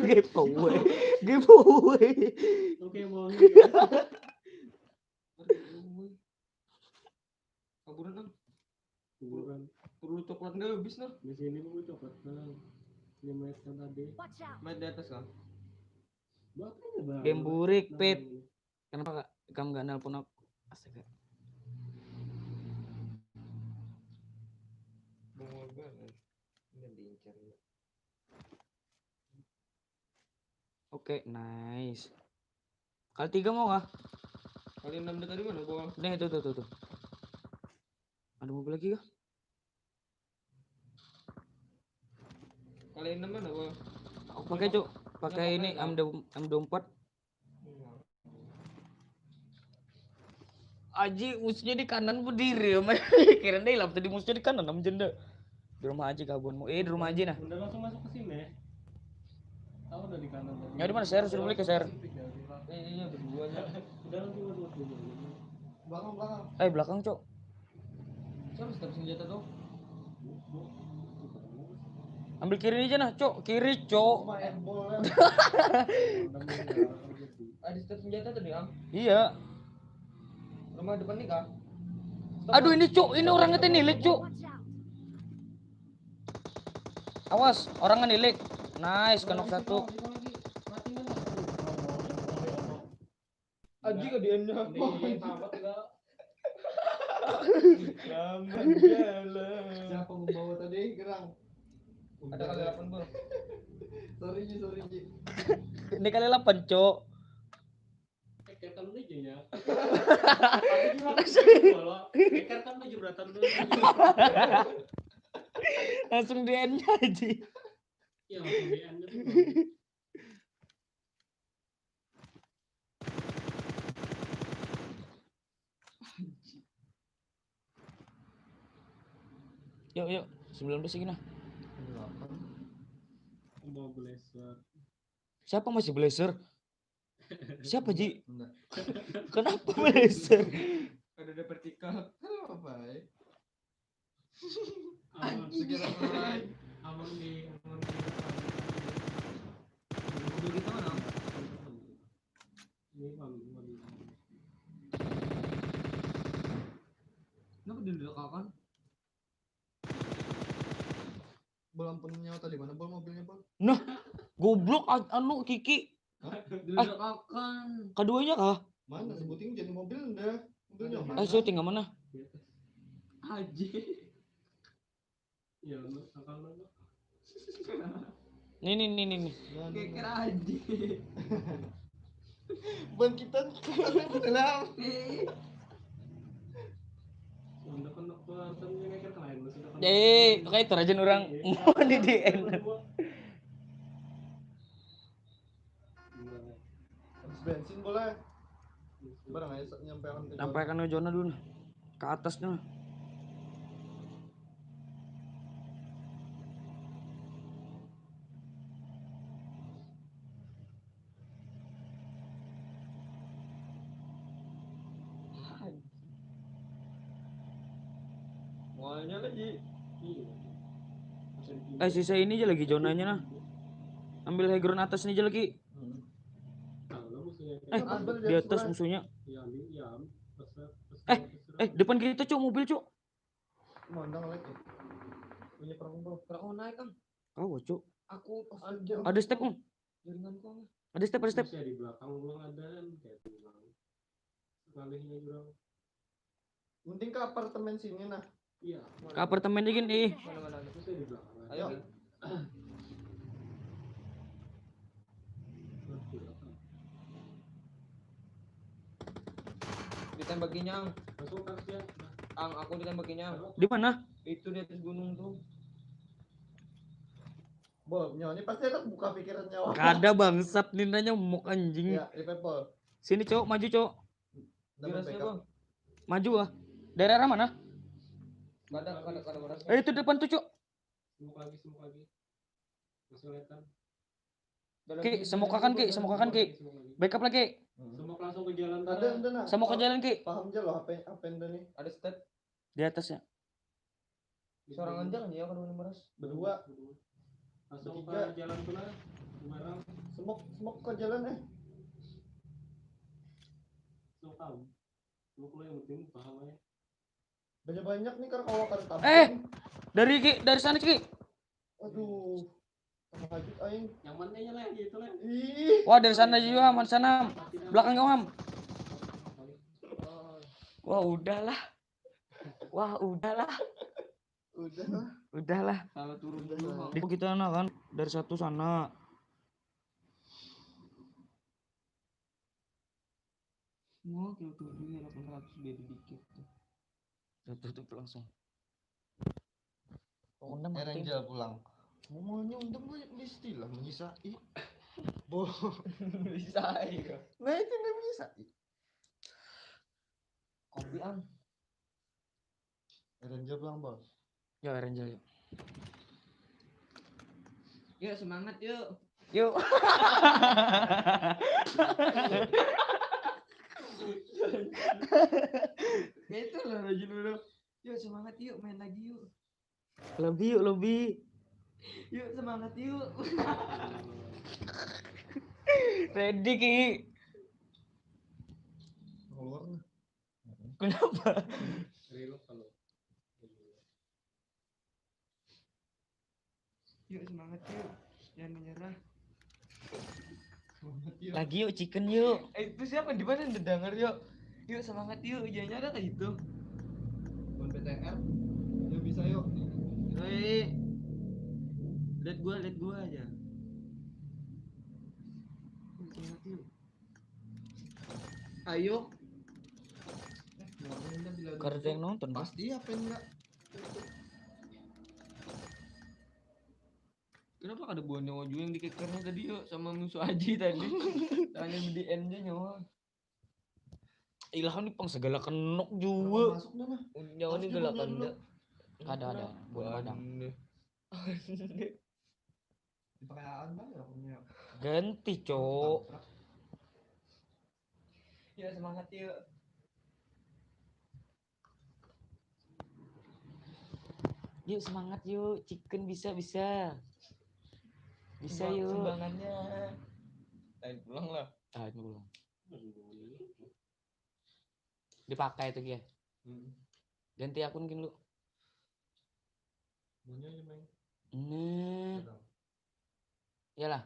Giveaway. Giveaway. Oke mau. Kaburan, Ang. Kuburan. Perlu coklat nggak habis, nah. Di sini mau coklat kan. Ini mayat kan tadi. Watch out. Main di atas, Kang. Bapak ini bang. Game burik, Pit. Kenapa kak? Kamu gak nelpon aku? Astaga. Bengol banget. Ini diincar ya. Oke, nice. Kali tiga mau kah? Kali enam tadi mana gua? Nih, itu tuh, tuh, tuh. Ada mobil lagi kah? Kali enam mana gua? Aku pakai, Cuk. Pakai ini M dua puluh empat. Aji, musuhnya di kanan berdiri. Kira deh, tadi musuhnya di kanan, am jenda. Di rumah Aji kabunmu. Eh, di rumah Aji nah. Bunda langsung masuk ke sini. Tahu udah di kanan tadi. Ya, di mana, share? Suruh balik ke share. Eh, iya, berdua aja. Udah langsung masuk ke sini. Belakang, belakang. Eh, belakang, Cok. Siapa step senjata tuh? Ambil kiri aja nah, Cok. Kiri, Cok. Main bola. Ada step senjata tadi, Am. Iya. Rumah depan nih, Kak. Aduh, ini, Cok. Ini orangnya teh nilik, Cok. Awas, orangnya nilik. Nice, kenok satu. Aji kadiannya. Lambat jalan. Siapa membawa tadi gerang? Ada kali delapan, Bro. Sorry, Ji, sorry, Ji. Ini kali delapan, Cok. Keketan aja ya. Keketan aja beratan dulu. Langsung di end aja. Iya, langsung di end itu. Yuk, yuk. Sembilan belas lagi nah. Mau blazer. Siapa masih blazer? Siapa, Ji? Enggak. Kenapa blazer? Ada, ada vertikal. Halo, apa, eh? Aman. Segera mulai. Aman di, aman di. Mobil kita mana? Ini, Bang, gua di. Kenapa dilekakan? Bol, ampun, nyawa tadi mana, Bol, mobilnya, Bol? Goblok, an- anu, Kiki. Dilekakan. Keduanya kah? Mana, sebuting jadi mobil nda. Mobilnya Eh, mana? Syuting ke mana? Aji. Ya, lu, akal lu. Nih, nih, nih, nih, nih. Nah, Keker Aji. Bangkitan kita dalam. Eh, Untuk untuk kelihatan yang keker lain, maksudnya kan. Eh, kayak itu aja orang mau di D N. Habis bensin boleh. Barang aja sa- nyampaikan ke Sampaikan ke zona dulu nah. Ke atas nah. Mualnya lagi. Iya. Eh, sisa ini aja lagi zonanya nah. Ambil high ground atas ini aja lagi. Hmm. Kalau musuhnya Eh, Ambil di atas semua. Musuhnya. Ya, ambil, ya, am. Terserah, terserah, Eh, terserah. Eh, depan kita, Cuk, mobil, Cuk. Mandang lagi. Punya perang, Bro. Kalau naik, Kang. Kau, Cuk. Aku Ada. Ada step, Kang. Jaringanku, Kang. Ada step, ada step. Bisa di belakang doang ada, kayak bilang. Ngalihnya jurang. Mending ke apartemen sini nah. Iya. Ke apartemen lagi nih. Mana-mana aja. Bisa di belakang aja. Ayo. Terus di belakang. Ditembakinya, Ang. Masuk terus ya. Nah, Ang, aku ditembakinya, Ang. Di mana? Itu di atas gunung tuh. Bol, nyawa ini pasti ada buka pikiran nyawa. Kada bangsat nih nanya muk anjing. Ya, revive, Bol. Sini, Cok, maju, Cok. Dapat Virusnya, backup. Bang. Maju ah. Dari arah mana? Kada, kada, kada beras. Eh, itu depan tuh, Cok. Semuk lagi, semuk lagi. Masih kelihatan. Ki, semokakan, Ki, semokakan, Ki. Semuk lagi. Backup lagi. Semuk langsung ke jalan Ada, tengah. ada nah. Sama ke jalan, Ki. Paham aja loh apa apa yang ada nih. Ada step. Di atasnya. Sorangan aja kan ya kalau nulis. Berdua. Langsung Bertiga. ke jalan tuh lah. Bumerang. Semok, semok ke jalan eh. Semuk tahu. Semuk lo yang penting paham aja. Banyak-banyak nih kan kalau kada tampung. Eh. Dari Ki, dari sana, Ki. Aduh. Terkejut aing. Yang mana aja lah gitu lah. Ih. Wah, dari sana juga, aman sana. Belakang kau, Ham. Wah, udahlah. Wah, udahlah. Udah lah. Udahlah. Salah turun Udah dulu lah. bang. Di kita nah kan dari satu sana. Mau kilo tujuh ya delapan ratus beda dikit tuh. Tutup langsung. Undang Era mati. Angel pulang. Ngomongnya undang banyak istilah menyisai. Boh. Bisa aja. Nah itu nggak menyisai. Kopi ang. Era Angel pulang bos. Ya Angel yuk. Yuk semangat yuk. Yuk. Ya itu lah rajin dulu. Yuk semangat yuk main lagi yuk. Lebih yuk lebih. Yuk semangat yuk. Ready ki. Keluar lah. Kenapa? Reload kalau. Yuk semangat yuk. Jangan menyerah. Lagi yuk chicken yuk. Eh itu siapa di mana dengar yuk. Yuk semangat yuk. Jangan ada kayak itu. Bukan P T R. Yuk bisa yuk. Hei. Lihat gua, lihat gua aja. Yuk, semangat yuk. Ayo. Kemarin kan bila Kada ada yang nonton. Bang. Pasti apa enggak? Kenapa kada buah nyawa juga yang dikekernya tadi yuk sama musuh Aji tadi? Tanya B D N aja nyawa. Ilham ni pang segala kenok juga. Masuk dah nah. Nyawa ini Pasti gelakan bukan dulu. dah. Kada ada. Bukan padang. Dipakai apa ya punya. Ganti cok. Ya semangat yuk. Yuk semangat yuk. Chicken bisa bisa. Bisa Sumbangan- yuk. Sumbangannya. Lain pulang lah. Ah, ini belum. Dipakai tuh ya. Hmm. Ganti akun gini lu. Bunyi aja main. Nah, Tenang. iyalah.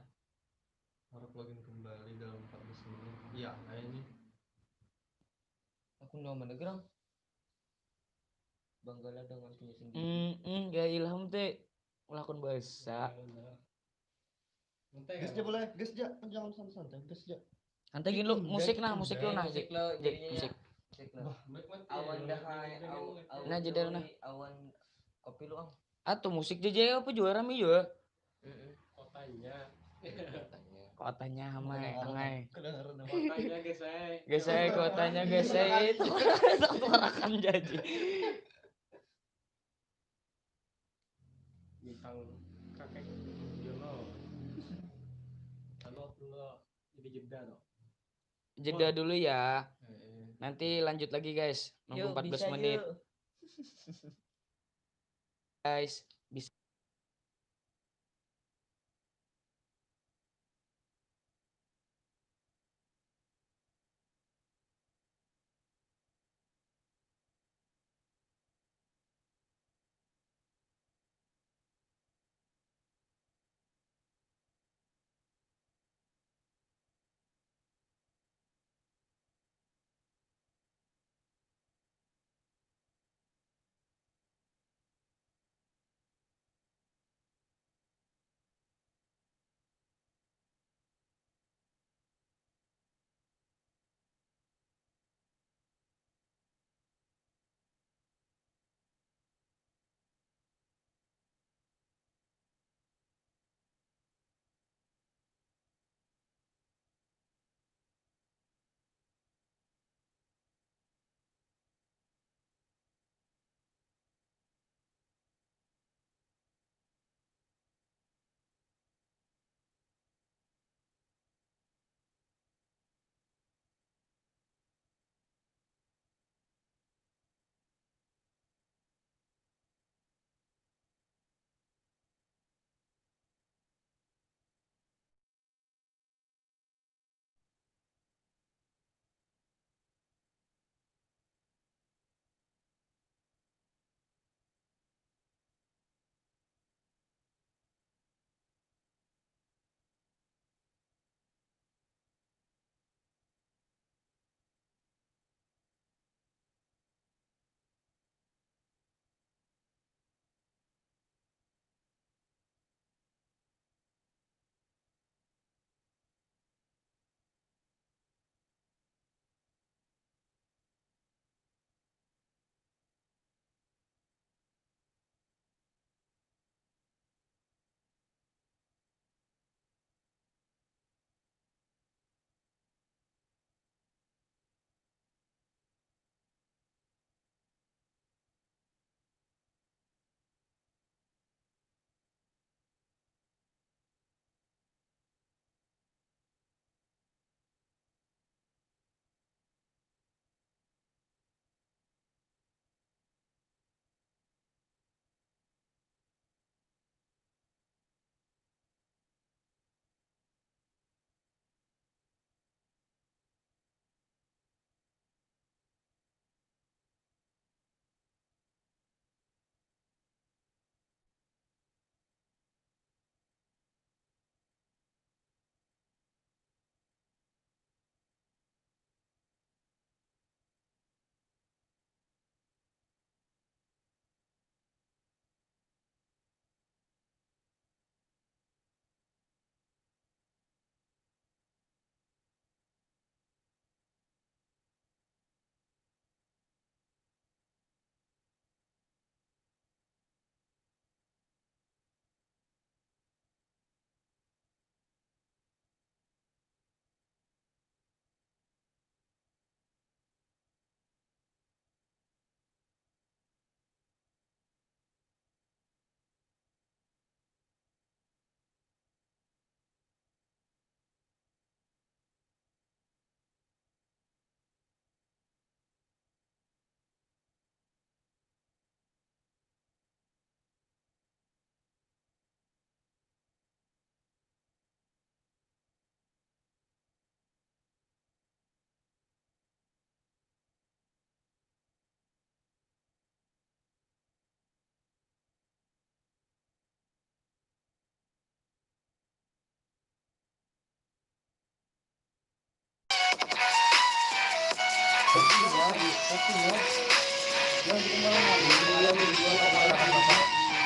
Harap login kembali dalam empat belas menit. Iya, kayaknya. Aku nyawa mana gerang? Banggala dengan punya sendiri. Hmm, hmm, ya Ilham teh lakon bahasa. Gas aja boleh, gas aja, jangan santai-santai, gas aja. Nanti gini lu musik nah, musik lu nah, Musik Zik. lo Zik, jadinya. Musik. Musik lo. Bah, baik banget. Awan dahai, aw- awan Nah, jeder nah. awan kopi lu ang. Atau musik aja apa juara mi juga. Heeh. Kotanya. Kotanya amai, angai. Kedengeran apa? Kotanya guys, eh. Guys, saya kotanya guys, saya itu satu rakan jadi. Bintang kakek Jono. Anu aku lo jadi jeda no. Jeda dulu ya. Heeh. Nanti lanjut lagi guys. Nunggu Yuk, empat belas bisa, menit. Yuk. Guys, bisa.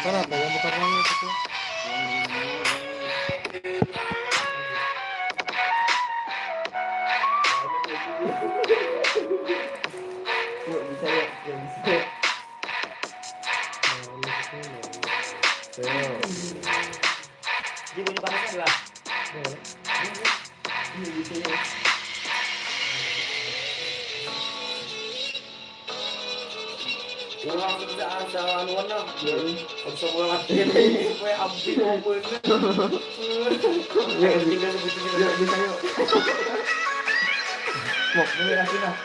Kenapa ya bukan langit itu? Yuk, bisa yuk, yuk, bisa yuk. Nah, ini sini, nah, ini. Tuh. Jadi bunyi panasnya lah. Iya. Ini, ini, ini bisa yuk. Ulang bisa asal anu nah. Iya. Bisa ulang lagi. Supaya habis pokoknya. Iya, iya. Tinggal sebutin. Iya, bisa yuk. Mau, boleh kasih lah.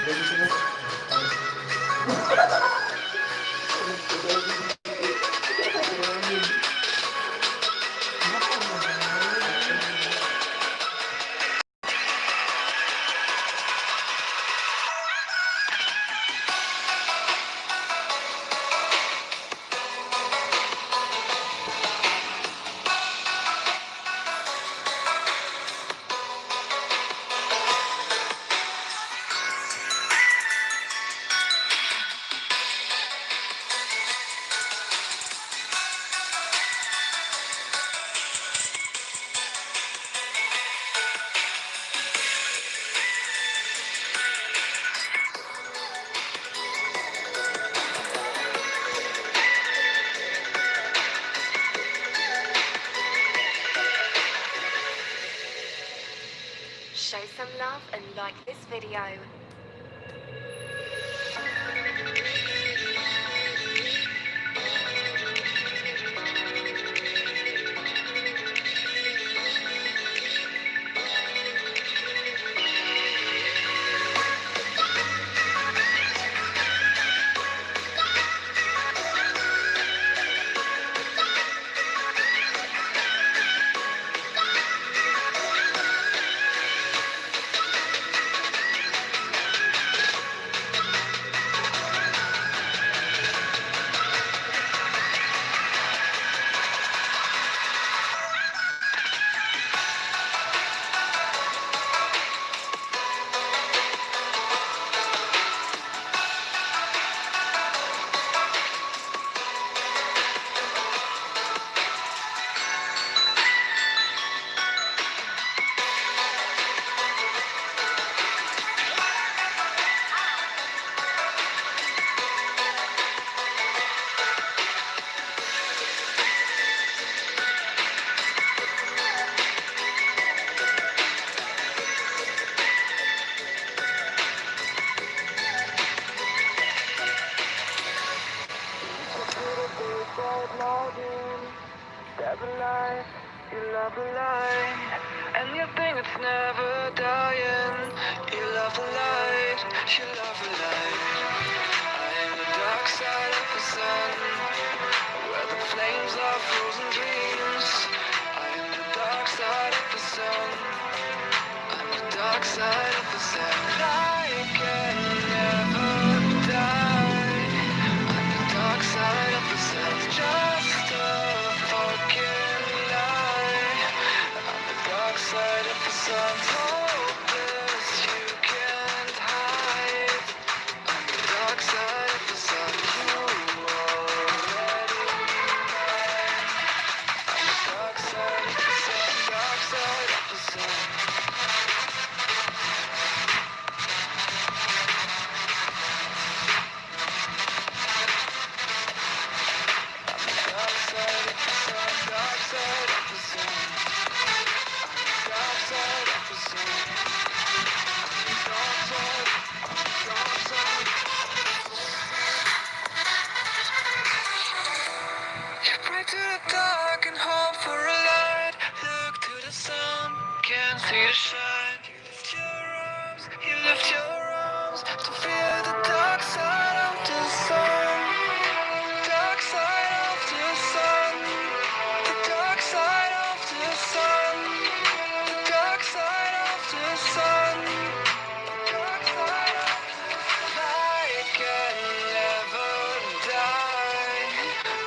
Udah gitu, Mas. Show some love and like this video. Step alive, you love the light, and you think it's never dying. You love the light, you love the light. I am the dark side of the sun, where the flames are frozen dreams. I am the dark side of the sun. I'm the dark side of the sun. Light can never die. I'm the dark side of the sun. Just a fucking lie. I'm the dark side of the sun. Hopeless, you can't hide. I'm the dark side of the sun. You already know. I'm the dark side of the sun. Dark side of the sun. You pray to the dark and hope for a light. Look to the sun, can't see the shine. You lift your arms, you lift your arms to feel the dark side of the sun. Dark side of the sun. The dark side of the sun. The dark side of the sun. The dark side of the light can never die.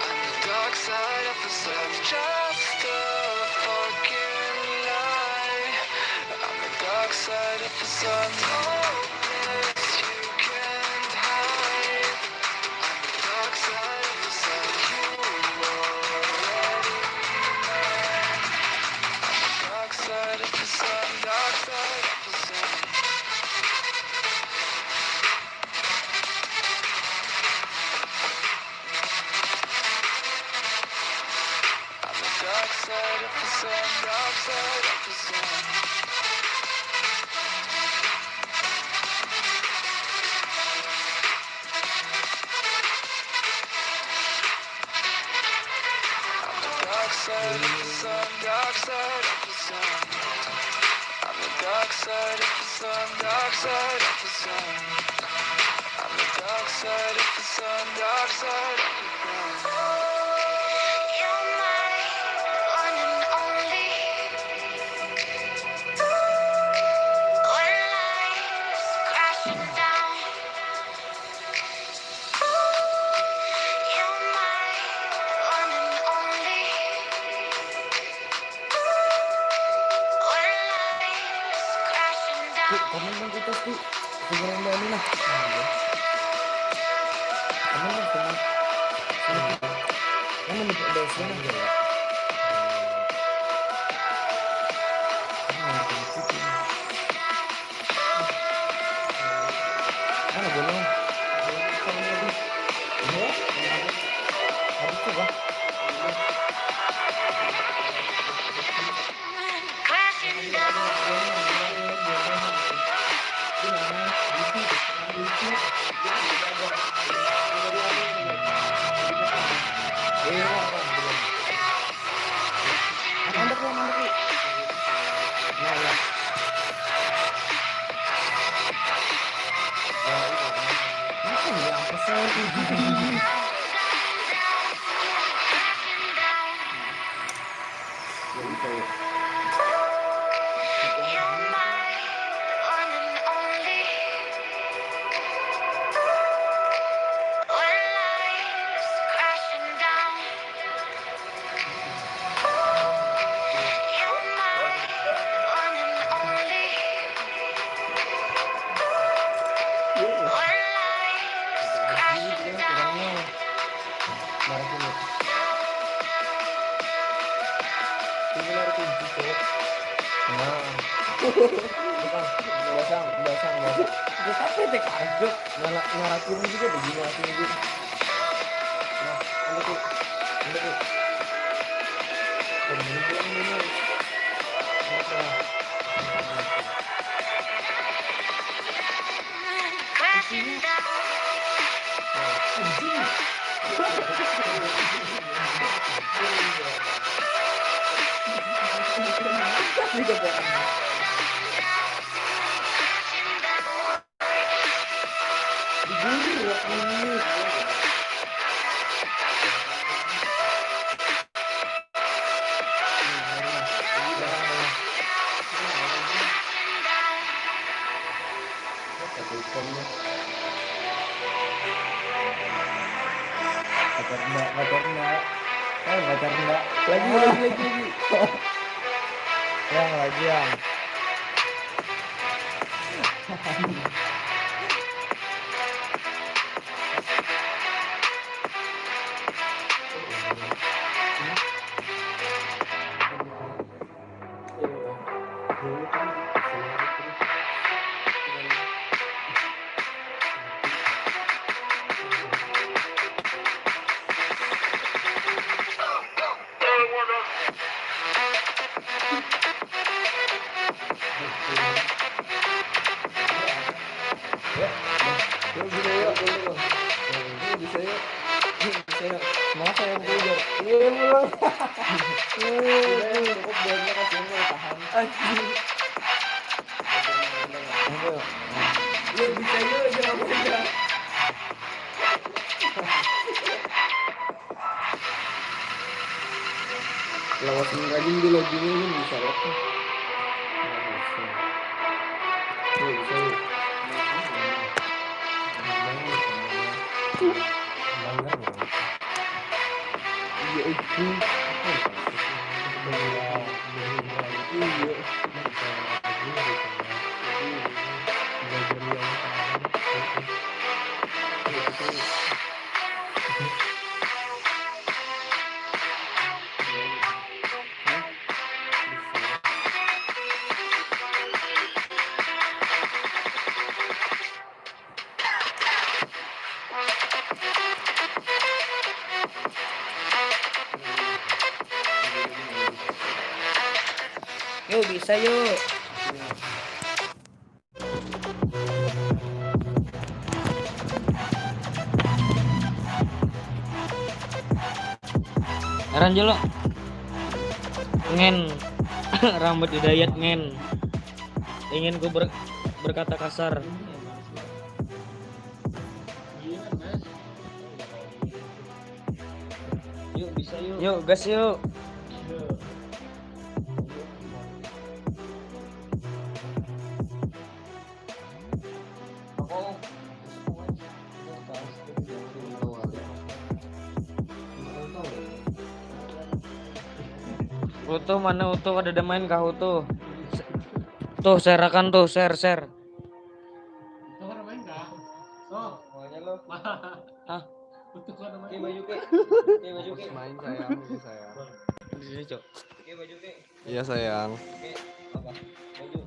I'm the dark side of the sun. Just a fucking Komen dong kita tuh. Segera ini lah. Komen dong, komen. Komen di bawah sini. Mana bolong? Habis tuh, Bang. Nah. Basang, basang, basang. Tapi tek aja. Ngala-, ngalakuin juga begini, ngalakuin juga. Nah, ini tuh. Ini tuh. Begini pulang ini. Nah. Pacar ndak, pacar ndak. Eh, pacar ndak. Lagi, lagi, lagi, lagi. Yang lagi, yang. Saya, saya, masa yang belajar? Iya, pulang. Cukup banyak, kasihan, mau tahan. Anjing. Iya, bisa juga, jangan aja. Lawasan rajin di login ini bisa apa? Bisa. Iya, bisa, iya. Iya, itu. Iya. Yuk, bisa yuk. Heran jelo. Ngen. Rambut Hidayat ngen. Ingin ku ber- berkata kasar. Yuk, bisa yuk. Yuk, gas yuk. Utuh mana Utuh, ada main kah Utuh? Tuh, share-akan tuh, share, share. Itu kan main kah? Oh, maunya lo. Hah? Itu kan main. Oke, baju ke. Oke, baju ke. Main sayang, ini sayang. Di sini, Cok. Oke, baju ke. Iya, sayang. Oke, apa? Baju.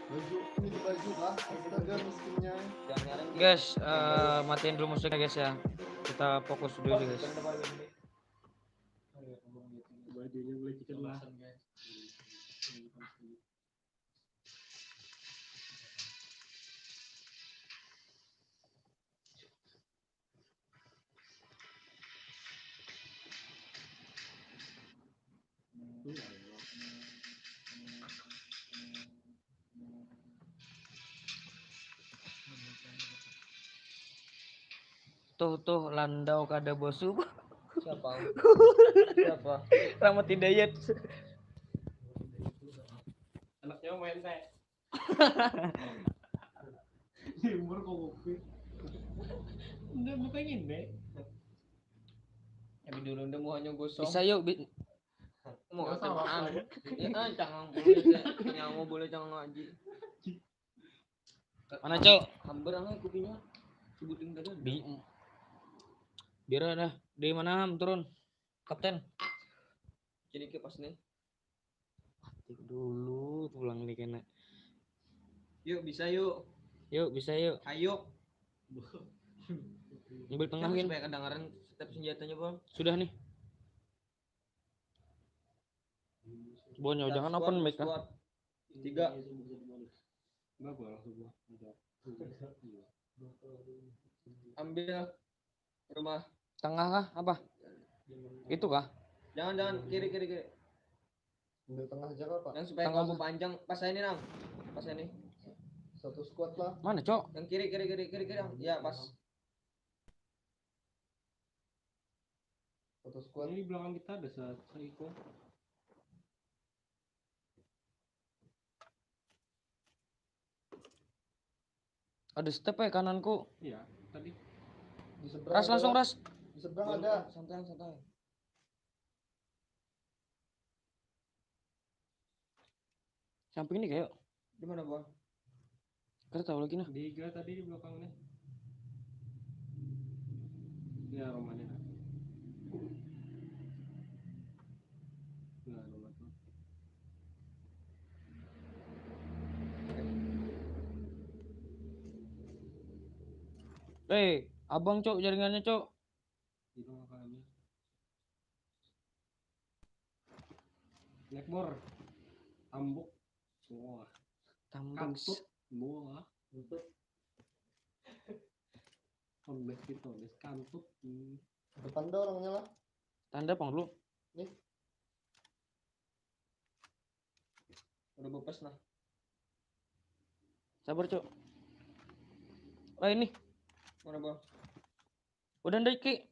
Baju, ini baju kah? Astaga, miskinnya. Jangan ngarang, Ki. Guys, eh, matiin dulu musiknya, guys, ya. Kita fokus dulu, guys. Bajunya boleh kita lah. Tuh, tuh, landau kada bosu. Siapa? Siapa? Rahmat Hidayat. Anaknya main teh. Di umur kok kopi. Udah bukannya ini. Tapi dulu udah muhanya gosong. Bisa yuk, bi- mau Gak salah, cangang. Pak. Ya, ah, cangang boleh, teh. Nyawa boleh, cangang ngaji. Mana, Cok? Hambar ang kopinya. Sebutin tadi. Di, biar ada. Di mana, Ham? Turun. Kapten. Jadi ke pas nih. Tik dulu pulang nih kena. Yuk, bisa yuk. Yuk, bisa yuk. Ayo. Ambil tengah, Gin. Supaya kedengaran setiap senjatanya, Bang. Sudah nih. Bonyo, jangan open mic, ah. Tiga. Enggak, gua langsung gua. Ambil rumah. Tengah kah? Apa? Itu kah? Jangan, jangan. Kiri, kiri, kiri. Ambil tengah aja, Pak. Yang supaya tengah. Kamu panjang. Pas ini, Nang. Pas ini. Satu squad lah. Mana, Cok? Yang kiri, kiri, kiri, kiri, kiri, Nang. Ya, pas. Satu squad. Ini di belakang kita ada sa-, seiko. Ada step ya kananku. Iya, tadi. Di seberang. Ras, ada. Langsung, Ras. Di seberang ada. Santai, santai. Samping ini kayak. Di mana, Bang? Kada tahu lagi nah. Di ga tadi di belakang nih. Ya, rumahnya. Nah, rumah tuh. Eh, abang, Cok, jaringannya, Cok. Itu makanya. Blackmore. Tambuk. Wah. Tambuk. Kantut. Wah. Kantut. Ombek gitu, ombek kantut. Hmm. Depan dah orangnya lah. Tanda pang dulu. Nih. Udah bebas nah. Sabar, Cuk. Oh, ini. Mana, Bang? Udah naik, Ki.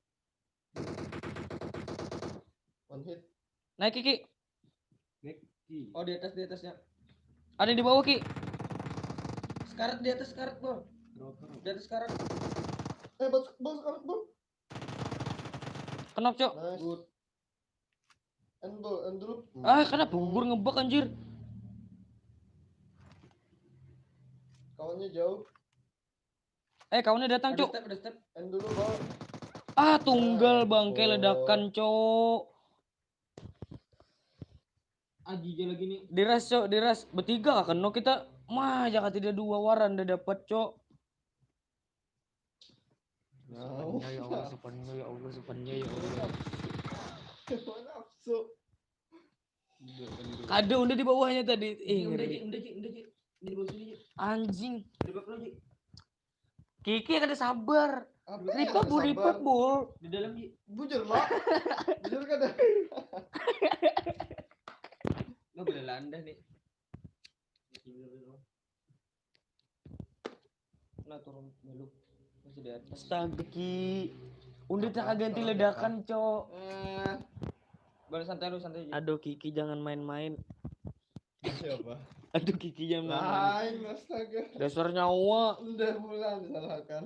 One hit. Naik, Ki. Naik, Ki. Oh, di atas, di atasnya. Ada di bawah, Ki. Sekarat di atas, sekarat, Bang. Drop, drop. Di atas sekarat. Eh, bos, bos, bos, bos. Kenapa, Cok? Nice. Good. End ball, end dulu. Ah, kenapa gugur ngebug, anjir? Kawannya jauh. Eh, kawannya datang, Cuk. Step, ada step. End dulu, Bang. Ah, tunggal bangke ledakan, Cuk. Agi aja lagi nih. Diras, Cuk, diras. Bertiga kan no kita. Mah, jangan tidak dua waran dah dapat, Cuk. Nah, Ya Allah, sepanjang ya Allah, sepanjang ya Allah. Nafsu. Kada udah di bawahnya tadi. Ih, Udah, ngeri. Ji, udah, Ji, udah, Ji. Di bawah sini, Ji. Anjing. Di bawah, Ji. Kiki kada sabar. Apa Lipat yang bu, lipat sabar? bu. Di dalam, Ji. Bujur lah. Bujur kada. Nggak boleh landah nih. Nah, turun dulu. Masih di atas. Astaga, Ki. Udah tak ganti ledakan, Cok. Eh, boleh santai lu, santai aja. Aduh, Kiki, jangan main-main. Siapa? Aduh, Kiki, jangan main-main. Lain, astaga. Dasar nyawa. Udah bulan disalahkan.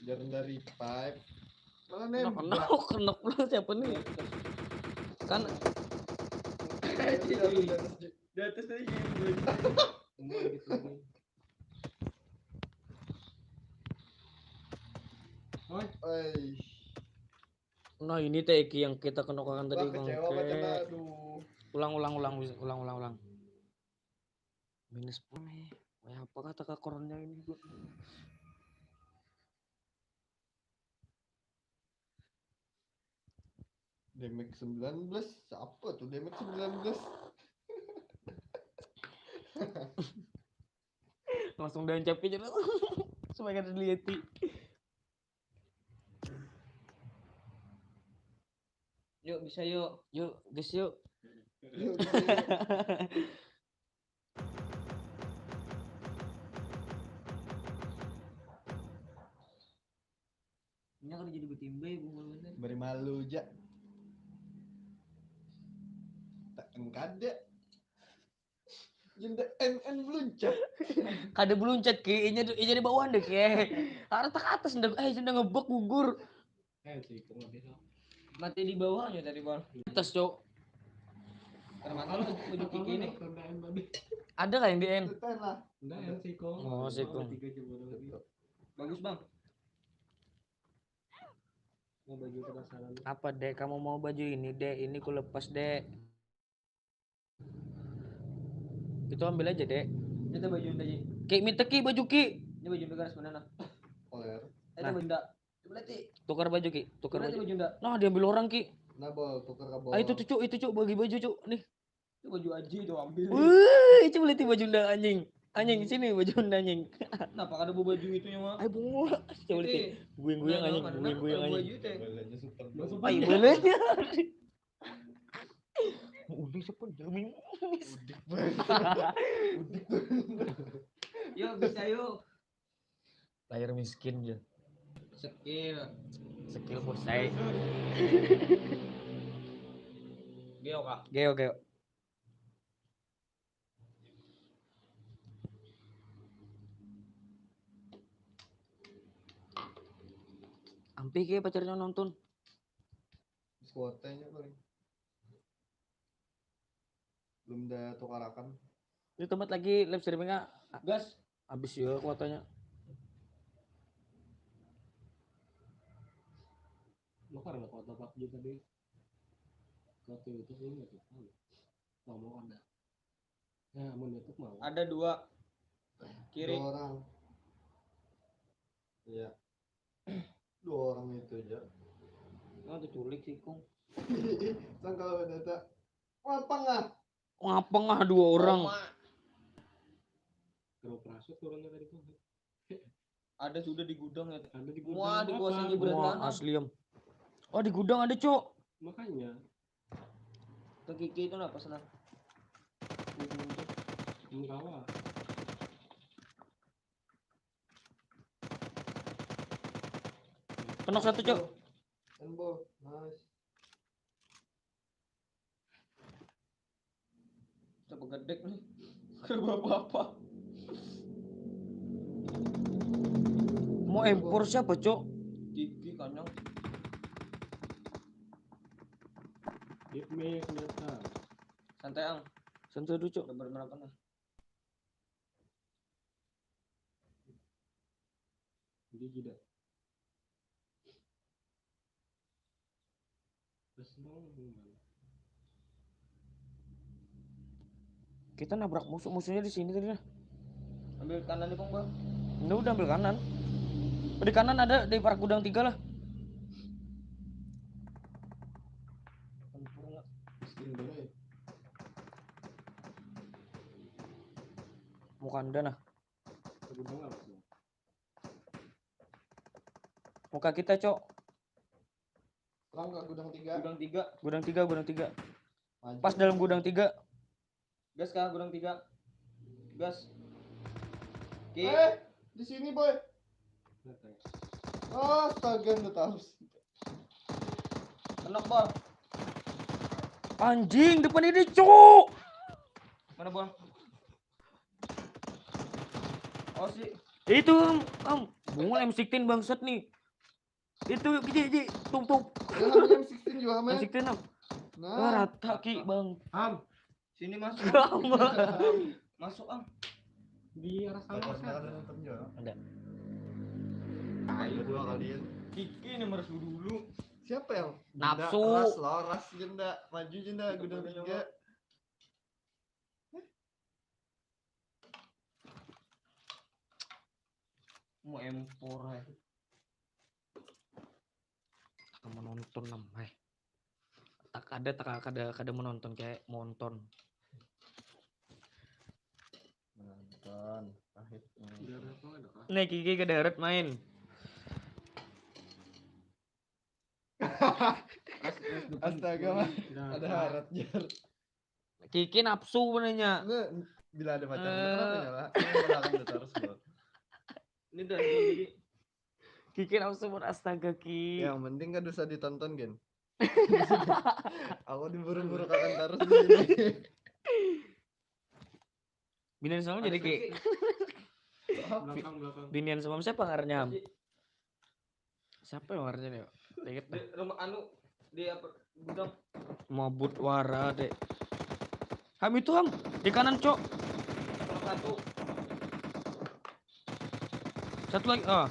Jarang dari pipe. Mana Kena, nembak? kena, kena pulang siapa nih? Kan Iya, iya, iya. di atas tadi. Tunggu dikit lagi. Oi. Nah, ini teh Eki yang kita kenokakan tadi, Wah, kecewa bangke. Kak Cena, aduh. Ulang, ulang, ulang, ulang, ulang, ulang. Minus sepuluh nih. Wah, apa kata kak koronnya ini? Damage sembilan belas, siapa tuh damage sembilan belas? Langsung diancapin aja. Supaya kada diliati. Yuk, bisa yuk. Yuk, guys, yuk. Ini kan jadi betimbai bunga bener. Beri malu ja. Tak engkada. Jenda N N beluncat. Kada beluncat, Ki. Inya, inya di bawah deh, Ki. Harus tak atas ndak. Eh, sudah ngebek gugur. Eh, si ikung habis. Mati di bawahnya tadi, Bang. Atas, Cok. Termasuk baju Kiki nih. Rendahan tadi. Ada kah yang di N? Tekan lah. Rendahan si ikung. Oh, si ikung. Tiga coba doang lagi. Bagus, Bang. Mau baju penasaran. Apa, Dek? Kamu mau baju ini, Dek? Ini ku lepas, Dek. Itu ambil aja, Dek. Kita baju tadi. Ki, minta Ki baju Ki. Ini baju negara sebenarnya. Oler. Eh, Nah. baju ndak. Coba lihat, Ti. Tukar baju Ki. Tukar Coba lihat baju. Baju ndak. Nah, diambil orang Ki. Nah, bol, tuker ke bol. Ah, itu tuh, Cuk, itu, Cuk, bagi baju, Cuk. Nih. Itu baju Aji itu ambil. Wih, coba lihat baju unda, anjing. Anjing, sini baju unda, anjing. Kenapa kada bawa baju itunya mah? Ayo, bungo. Coba lihat. Guing-guing, anjing. Guing-guing, anjing. Baju teh. Bolanya super. Masuk Ayo, bolanya. Udah, siapa jamin? Yuk, bisa yuk. Lahir miskin aja. Skill. Skill bosai. Geo, Kak. Geo, geo. Ampih ke pacarnya nonton. Kuotanya paling. Belum ada tukarakan. Ini tempat lagi live streamingnya Gas. habis ya kuotanya. Lo karena kuota PUBG tadi. Kuota YouTube ini nggak tahu. Ngomong ada. Ya, mau YouTube mau. Ada dua. Kiri. Dua orang. Iya. Dua orang itu aja. Oh, tuh culik si Kung. Sangkal data. Wah, pengah. Ngapa ngah dua orang? Oma. Terus perasuk turunnya tadi tuh. Ada sudah di gudang ya. Ada di gudang. Wah, dikuasai Apa? Gibran. Wah, Sana. Asliam. Oh, di gudang ada, Cok. Makanya. Ke Kiki itu apa sana? Ini kawa. Kenok satu, Cok. Enbol. Nice. Coba gedek nih. Coba apa-apa. Mau M four siapa, Cok? Gigi kanyang. Hit me kelihatan. Santai, Ang. Santai dulu, Cok. Udah berapa lah? Gigi dah. Terus mau gimana? Kita nabrak musuh, musuhnya di sini tadi lah. Ambil kanan nih, Bang, Bang. Ini udah ambil kanan. Oh, di kanan ada di parak gudang tiga lah. Miskin dulu ya. Muka anda nah. Gudang apa sih? Muka kita, Cok. Serang ke gudang tiga. Gudang tiga. Gudang tiga, gudang tiga. Maju. Pas dalam gudang tiga. Gas kah gudang tiga? Gas. Oke. Eh, di sini boy. Astaga, udah tahu. Kenok, Bor. Anjing, depan ini, Cok. Mana, Bor? Oh, si Itu, Am, Am. Bungul M sixteen bangsat nih. Itu, Ji, Ji, tung tung. Ilham M sixteen juga, M men. sixteen, Am. Wah, Nah, rata ki, Bang. Ham. Sini masuk. Sama. Masuk, Am. Di arah sana Takut sana. Ada nonton juga. Ada. Ayo dua kalian. Kiki ini meresu dulu. Siapa yang Nafsu. Ras lo, ras jenda, maju jenda gudang tiga. Mau M four ya. Aku menonton nam, hai. Tak ada, tak ada, kada menonton kayak monton. Menonton. Pahit. Udah ada apa ada kah? Nih, Kiki ke darat main. Astaga, Mas. Ada harat jar. Kiki nafsu benarnya. Nggak, bila ada pacar Eh. Kenapa nyala? Ini belakang udah terus bro. Ini dari Kiki nafsu buat astaga, Ki. Yang penting kan dosa ditonton, Gen. Aku diburu-buru kakan terus di sini. Binian sama jadi Ki. Belakang belakang. Binian sama siapa ngarannya, Am? Siapa yang ngarannya nih? Ingat dah. Di rumah anu di apa gudang Mabut wara, Dek. Ham itu, Ham. Di kanan, Cok. nomor satu. Satu lagi. Ah.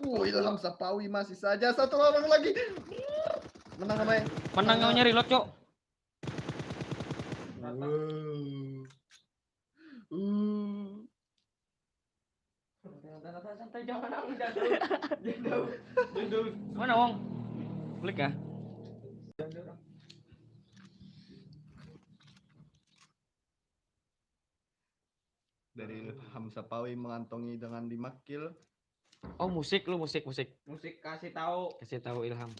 Wah, Ilham Sapawi masih saja satu orang lagi. Menang apa ya? Menang, nyari lot, Cok. Wow. Uh. Santai, santai, santai, jangan, jangan, jangan, jangan. Mana, Wong? Klik ya. Dari Ilham Sapawi mengantongi dengan lima kill. Oh, musik lu, musik, musik. Musik kasih tahu. Kasih tahu Ilham.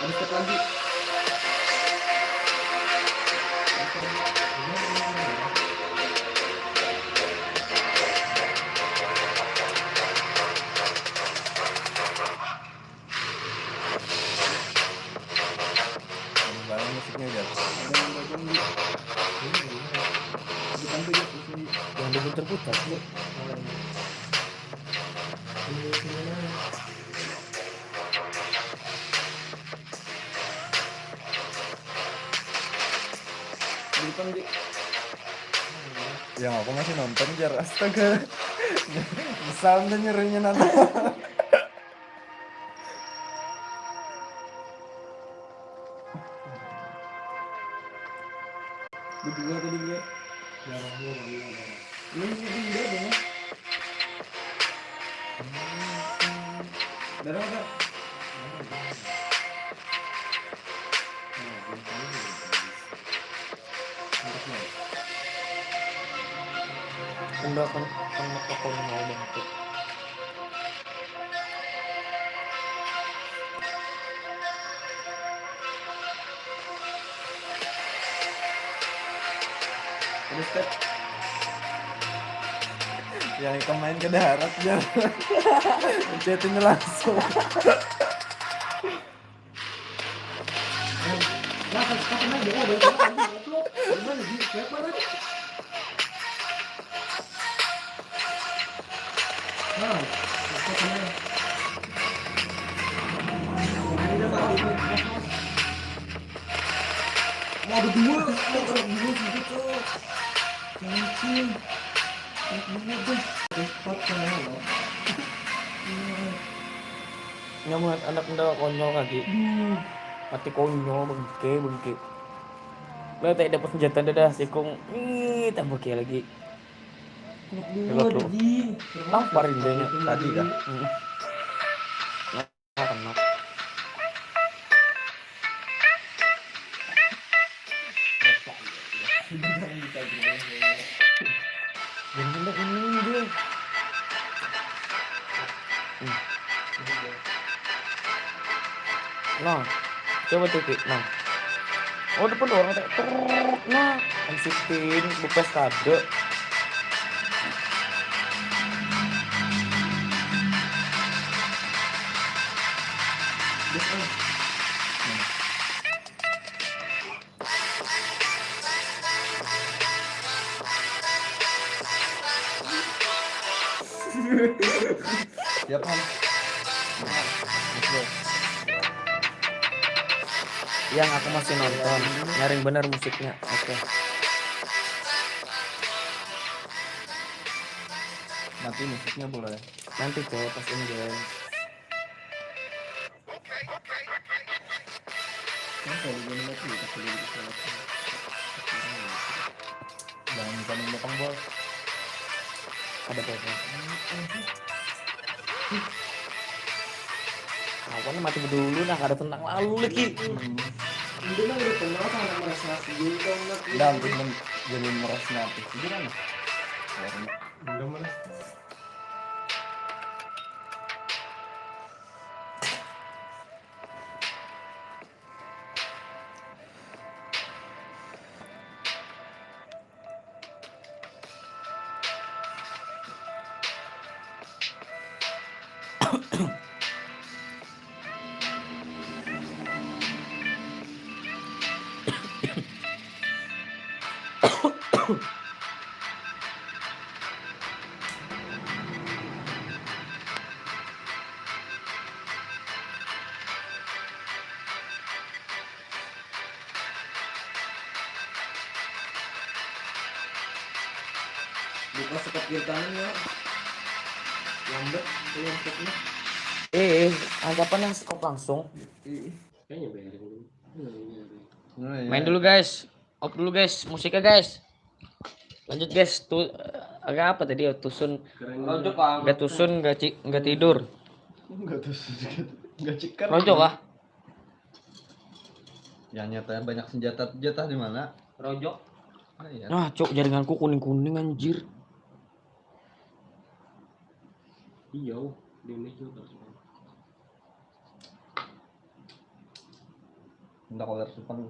Ada step lagi. Barang musiknya aja. Ada yang dagang di depan tuh ya di sini. Yang diputar-putar, Cok. Di sini mana? Di depan di Yang aku masih nonton jar astaga. Misal udah nyerinya nanti. Berdua tadi gue. Darahnya mana darah? Ini ini ini darah mana? Darah apa? Nah, gue tahu nih. Mantap nih. Enggak kan, kan mata kau mau banget. Terus kan yang ikam main ke darat jar. Chattingnya langsung. Nah, kan sekarang main dia udah upload. Gimana di siapa lagi? Mau ada dua, mau ada dua gitu tuh. Anjing. Anak dua deh. Repot kan lo. Nyaman anak nda konyol lagi. Mati konyol bengke bengke. Lah tak dapat senjata dah sikung. Ih, tambah kia lagi. Anak dua tadi. Tampar indahnya. Tadi dah. Hmm. Nah, kena. Jadi ini dia. Hmm. Nah, coba tuh Ki. Nah. Oh, depan orang tak truk nah. Ansitin bekas kade. Siap kan? Yang aku masih nonton, nyaring bener musiknya. Oke. Mati musiknya boleh. Nanti cowok pas ini guys. Jangan bukan yang datang bos. Ada bos. Kawan mati dulu nah kada tenang lalu lagi. Ini mah udah kenal sama merasa dulu kan nak. Dan belum jadi merasa nanti. Gimana? Udah merasa. Buka sekop kiri kanan ya. Lambat keluar sekopnya. Eh, eh, anggapan yang sekop langsung. Iya. Kayaknya bearing dulu. Nah, ini ada. Nah, ya. Main dulu guys. Off dulu guys, musiknya guys. Lanjut guys, tuh agak apa tadi ya? Tusun. Keren. Rojok lah. Gak tusun, gak, ci, gak tidur. Enggak tuh sedikit. Enggak cikar. Rojok lah. Yang nyata banyak senjata, senjata di mana? Rojok. Nah, iya. Nah, cok, jaringanku kuning-kuning anjir. Iya, oh, di Indonesia terus. Enggak kalau harus depan.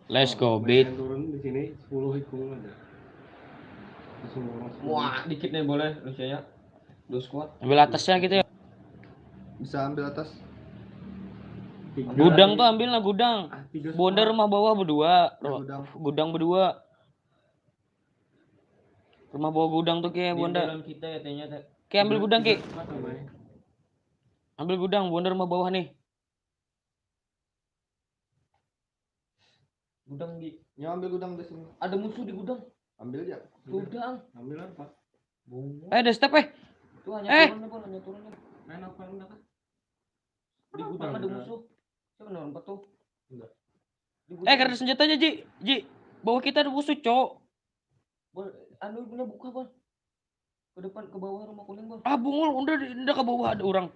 Let's go, beat. Turun di sini sepuluh ikung ada. Langsung orang sepuluh. Wah, dikit nih boleh usianya. Dua squad. Ambil atasnya gitu ya. Bisa ambil atas. Tiga. Gudang tuh ambil lah gudang. Ah, tiga Bonda squad. Rumah bawah berdua. Ru- Gudang. Gudang berdua. Rumah bawah gudang tuh kayak Di Bonda. Dalam kita ya tanya tak. Kayak ambil gudang ki. Apa namanya? Ambil gudang, Bonda rumah bawah nih. Gudang di Ya ambil gudang di sini. Ada musuh di gudang. Ambil ya. Gudang. Ambil apa? Bunga. Eh, ada step eh. Itu hanya Eh. Turun nih, Bol, hanya turun nih. Main apa enggak kah? Di gudang ada musuh. Siapa nomor empat tuh? Enggak. Di Eh, kada ada senjatanya, Ji. Ji, bawah kita ada musuh, cok. Bol, anu punya buka, Bol. Ke depan, ke bawah rumah kuning, Bol. Ah, bungul, udah, udah ke bawah ada orang.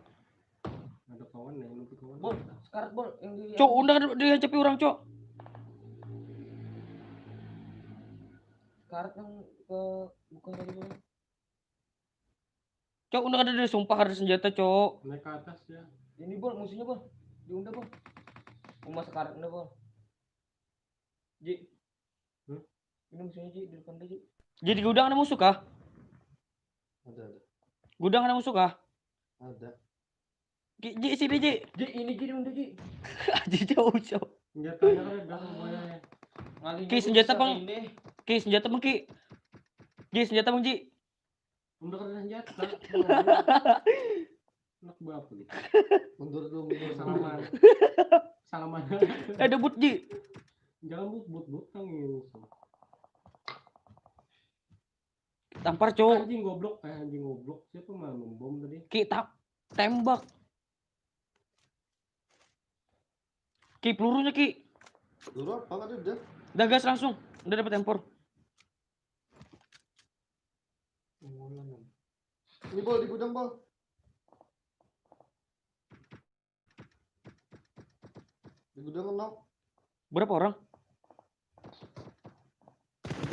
Ada kawan nih, nanti kawan. Bol, sekarat, Bol, yang di Cok, udah ada dihancapi orang, cok. Sekarat yang ke buka tadi, Bol. Cok, udah ada, sumpah ada senjata, cok. Naik ke atas ya. Ini, Bol, musuhnya, Bol. Diunda, Bol. Rumah sekarat unda, Bol. Ji. Hmm? Ini musuhnya, Ji, di depan dia, Ji. Jadi gudang ada musuh kah? Ada ada. Gudang ada musuh kah? Ada. Ki, Ji, sini, Ji. Ji, ini Ji, udah Ji. Aji jauh, jauh. Senjatanya kan udah semuanya. Ki, senjata, Bang. Ki, senjata, Bang, Ki. Ji, senjata, Bang, Ji. Udah kada senjata. Anak bapak gitu. Mundur dulu, mundur. Salaman. Salaman. Eh, ada but, Ji. Jangan but, but, but, tangin. Tampar, cowok. Anjing goblok, eh anjing goblok. Siapa mah membom tadi? Ki, tap, tembak. Ki, pelurunya, Ki. Peluru apa, kada ada? Dah gas langsung. Udah dapat tempor. Ini, Bol, di gudang, Bol. Di gudang knock. Berapa orang?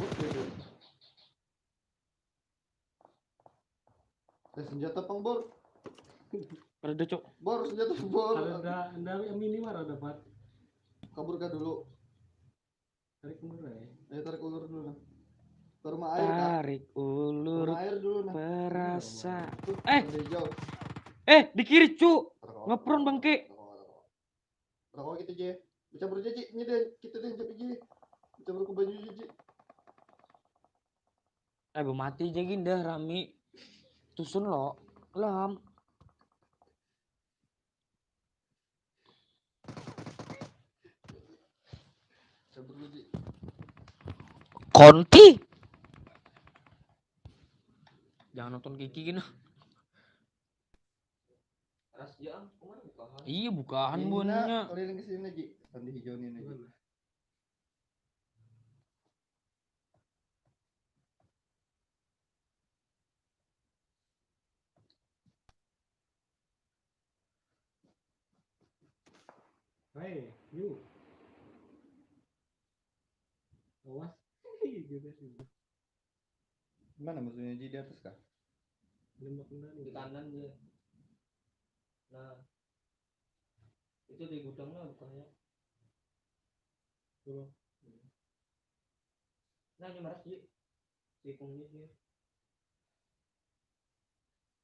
Bot beda. Eh, senjata pang, Bor. Ada, Cok. Bor, senjata, Bor. Ada, ada yang mini mah ada, Pat. Kabur kah dulu? Tarik mundur ya. Ayo, tarik ulur dulu, nah. Ke rumah air, Kak. Tarik ulur Rumah air dulu, nah. Perasa. Tuh, Eh. Ada hijau. Eh, di kiri, Cu. Rokok, Ngepron, rokok, Bangke. Rokok, rokok. Rokok gitu, Ji. Baca berjanji, ini deh, kita deh, Ji. Baca berku banyu, Ji. Eh, bemati aja ginda rami. Tusun lo. Lam. Sabar dulu, Ji. Konti. Jangan nonton Kiki gini. Ras ya, kemana bukahan? Iya, bukahan Ini, buahnya. Nak, keliling ke sini, Ji. Stand hijau ini, Ji. Hai, yuk. Awas. Gitu sih. Mana musuhnya, Ji, di atas kah? Nembak benar Di nih. Kanan dia. Nah, itu di gudang lah bukannya. Tuh. Nah, ini maras, Ji. Tikung, Ji, dia.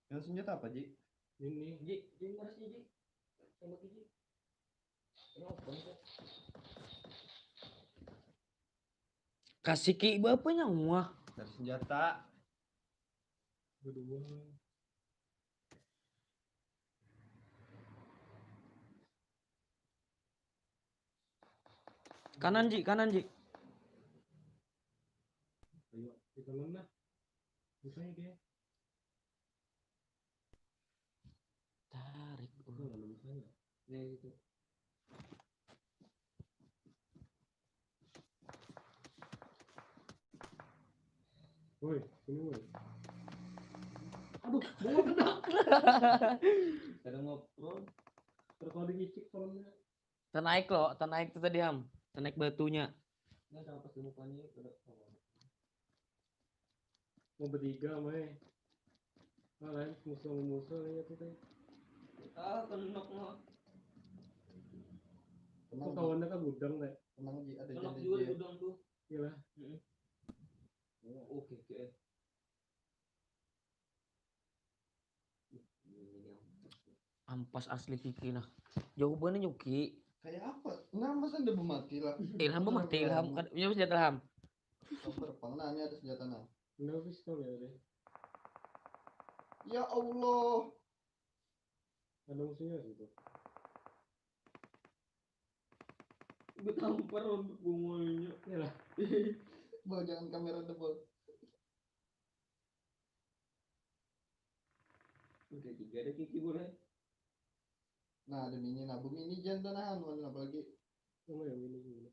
Yang senjata apa, Ji? Ini. Ji, ini maras, Ji. Tembak, Ji. Ini open kok. Kasih Ki berapa nyawa? Dari senjata. Kedua. Kanan, Ji, kanan, Ji. Ayo, kita mana? Bukannya dia. Tarik. Bukan, ada bukannya. Ini itu. Woi, sini woi. Aduh, bawa kena. Ada ngobrol. Terus kalau dikicik kolomnya. Tenaik lo, tenaik tuh tadi, Ham. Tenaik batunya. Nah, sama pas di mukanya itu ada. Mau bertiga, mai. Nah, lain musuh sama musuh aja tuh teh. Ah, kenok mah. Kok Tenang, Ji. Kawannya kan gudang teh. Tenang, Ji, ada Kenok janji, juga di Ji. gudang tuh. Iya lah. Heeh. Oh, oke, oke. Ini dia. Ampas asli Kiki nah. Jawabannya nyuki. Kayak apa? Nah, masa udah mati lah. Ilham mah mati, Ilham. Kan punya senjata, Ilham. Sabar, Pang. Nah, ini ada senjata, nah. Nah, pistol ya deh. Ya Allah. Ada musuhnya gitu. Gue tampar untuk bungulnya. Iya lah. Bol, jangan kamera deh, Bol. Udah tiga ada Kiki boleh. Nah, ada mini, nah, bu mini jangan tanahan, mana apalagi. Sama yang ini gimana?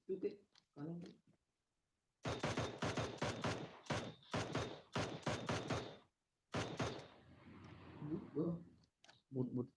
Tutik. Kanan. But, but.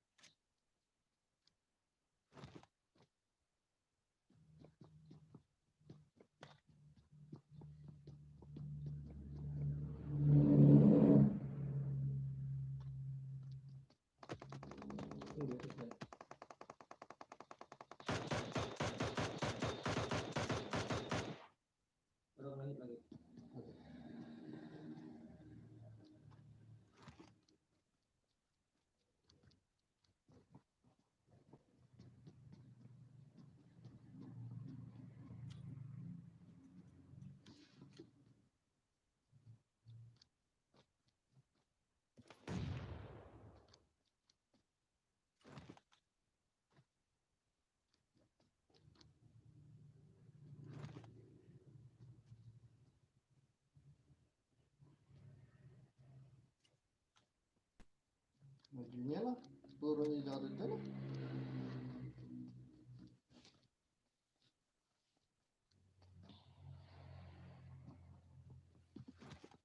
Majunya lah, turunnya jangan ada lah.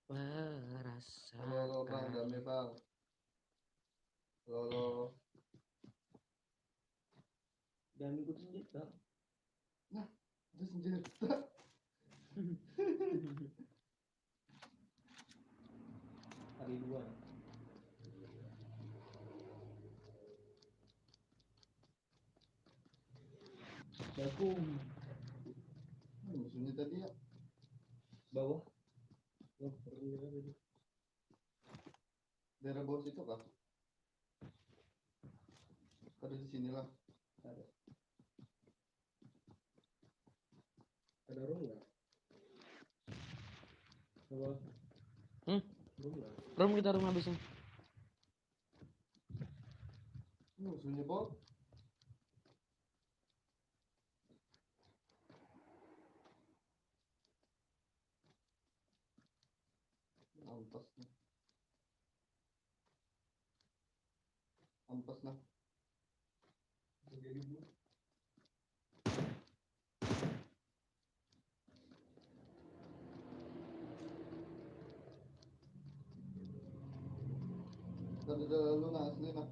Merasa Kalau orang dame bang. Kalau Dan ikut senjata. Itu senjata. Ada dua. Jagung. Musuhnya tadi ya. Bawah. Daerah bawah situ kah? Ada di sinilah. Ada. Ada room nggak? Apa? Hmm? Room nggak? Room kita room habisnya. Ini musuhnya bol. Ampas nih. Ampas nah. Tadi dah lu nah asli nah.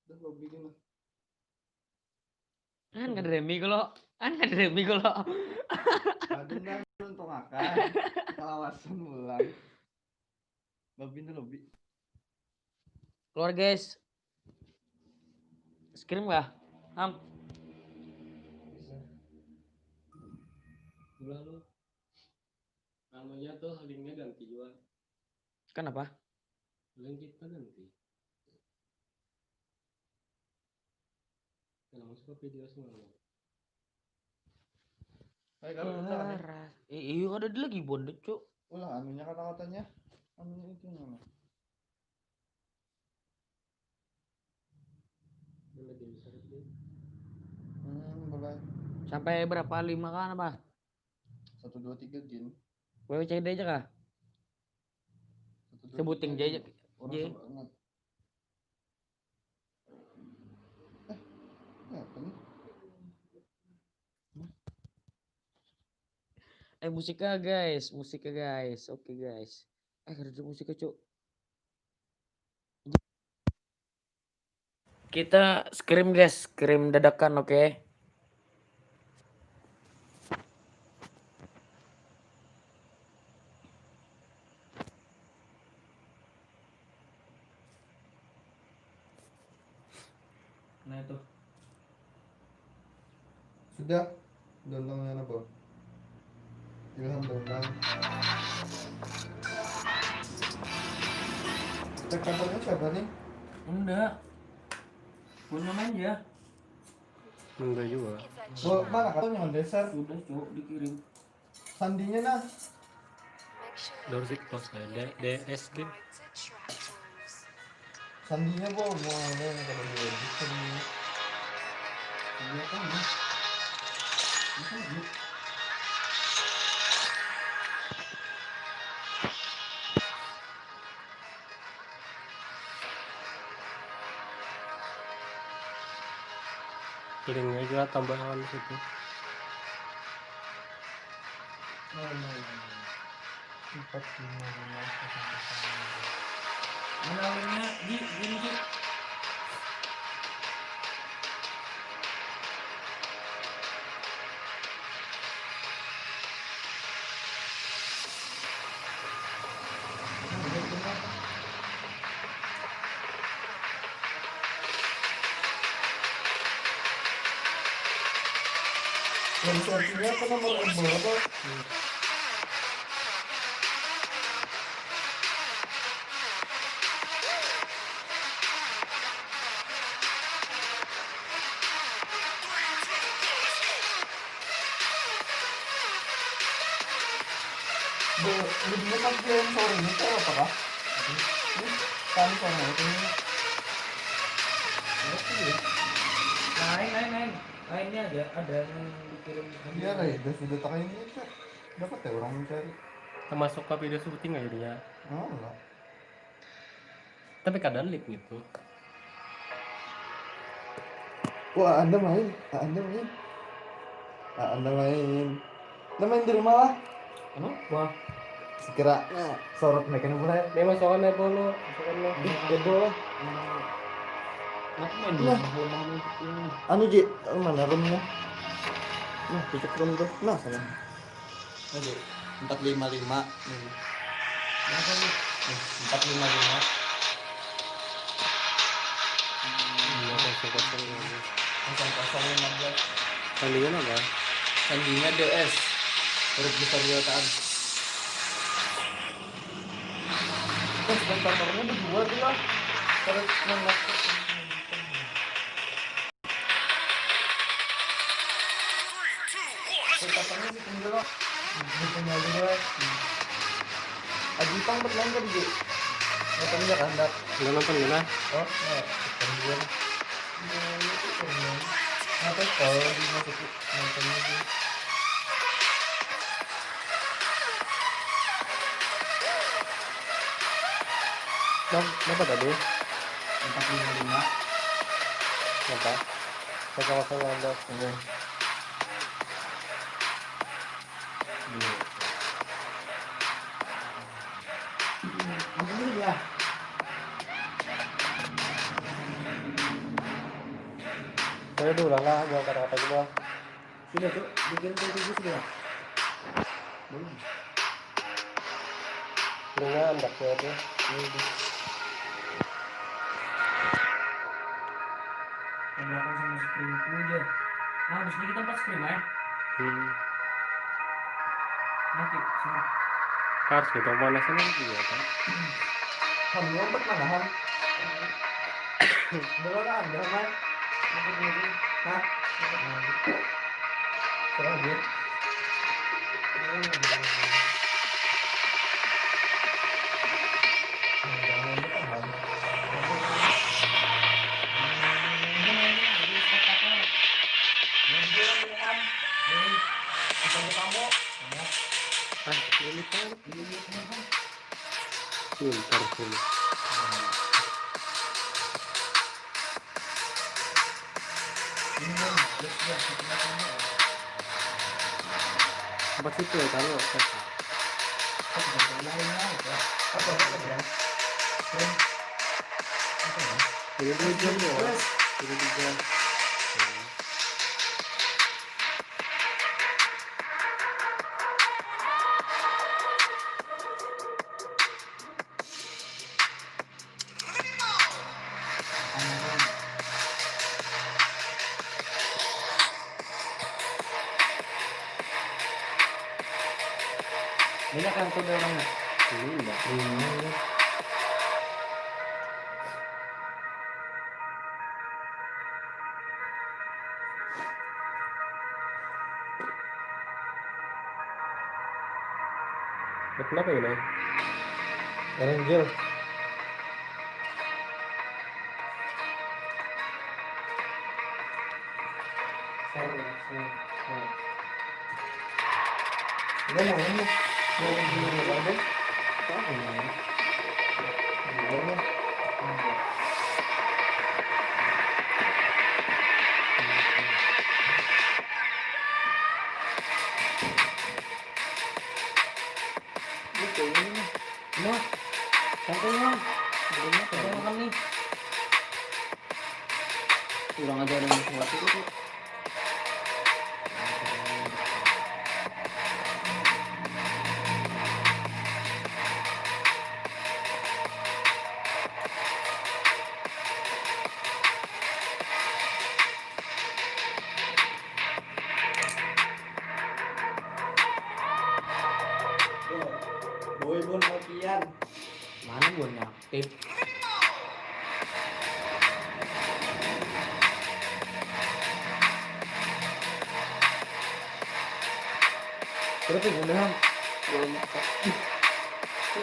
Dah lo bikin lah. Kan nggak ada Remi kalau kan nggak ada Remi kalau Aduh nggak nonton akan. Kalawasan pulang. Lobby nih lobby. Keluar guys. Scream kah? Ham. Ulah lu. Anunya tuh linknya ganti juga. Kenapa? Link kita ganti. Kenapa suka video semalam? Ayo kalau kita nih. Parah. Eh, iya ada lagi bondet cuk. Ulah anunya kata-katanya. Anunya itu yang mana? Yang lagi besar itu. Hmm, boleh. Sampai berapa lima kan apa? Satu dua tiga gin. W W C D aja kah? Satu, dua, Sebuting tiga, aja. gin. Orang J. seru banget. Eh, apa nih? Eh musiknya guys, musiknya guys. Oke guys. Eh kerja musiknya cuk. Kita scream guys, scream dadakan oke. Nah itu. Sudah. Dontongnya apa? Ilham Dontang. Cek kabarnya siapa nih? Enggak. Punya main ya. Enggak juga. Bo, mana katanya mendeser? Sudah cuk dikirim. Sandinya nah. Dorsik post ya, D- D S G. Sandinya bo, mau ada yang kalau di edit sandinya. Iya kan ya. Itu ya. Linknya juga tambahan situ. Empat lima lima kosong kosong. Mana linknya di ini cuk. Yang searchingnya apa nomor berapa? Jadinya pas dia yang sore ini tuh apa kah? Ini kan sore itu ini. Apa sih ya? Lain, lain, lain. Lainnya ada, ada yang dikirim. Iya lah ya, sudah tak ini cek. Dapat ya orang mencari. Termasuk ke video syuting akhirnya. Oh lah. Tapi kadang lip gitu. Wah, anda main, ah, anda main, ah, anda main, anda main di rumah lah. Kenapa? Sekira nah, sorot mereka nih mulai. Memang soalnya bolo, soalnya. Ih, bebo lah. Kenapa main di rumah lemah nih? Anu Ji, mana roomnya? Nah, picek room tuh. Nah, sana. Aduh, empat lima lima. Nih. Kenapa nih? Nih, empat lima lima. Iya, kosong kosong aja. Kosong kosong lima belas. Tandingan apa? Tandingan D S. Huruf besar Yotaan. Terus komentatornya berdua tuh lah. Terus nonton. Komentatornya si Penggelok. Di Penggelok. Aji Pang bermain tadi Ji. Nonton dia kandak. Udah nonton gimana? Oh, nah, bukan gue. Nah, itu pernah. Kenapa kalau dimasukin nonton aja? Nah, kenapa tadi? Empat lima lima. Apa? Kosong kosong lima belas. Oke. Iya. Alhamdulillah. Saya dulu lah, lah, buang kata-kata juga. Sudah tuh, bikin tuh tujuh sudah. Belum. Dengan dapur tuh. Ya udah. Tambahkan sama screen aja. Nah, habis ini kita empat screen ya. Hmm. Nanti sini. Harus gitu pemanasan kan juga kan. Kamu empat mana, Han? Beneran ada, Man? Hah? Serah dia. Ah, ini kan. Pintar sih. Empat situ ya, taruh. Jadi dua jam ya. Jadi dua jam. Banyak yang tuh orangnya. Ini enggak. Kenapa ini? Angel. Udah mau ini. Mau ini deh. Apa ini? Dua nih. Ini kayaknya nih. Nah, santai, Bang. Belum makan nih. Kurang aja ada yang khawatir itu. Boy pun Alfian. Mana buahnya? Tip. Berapa yang udahan? Belum makan. Lah,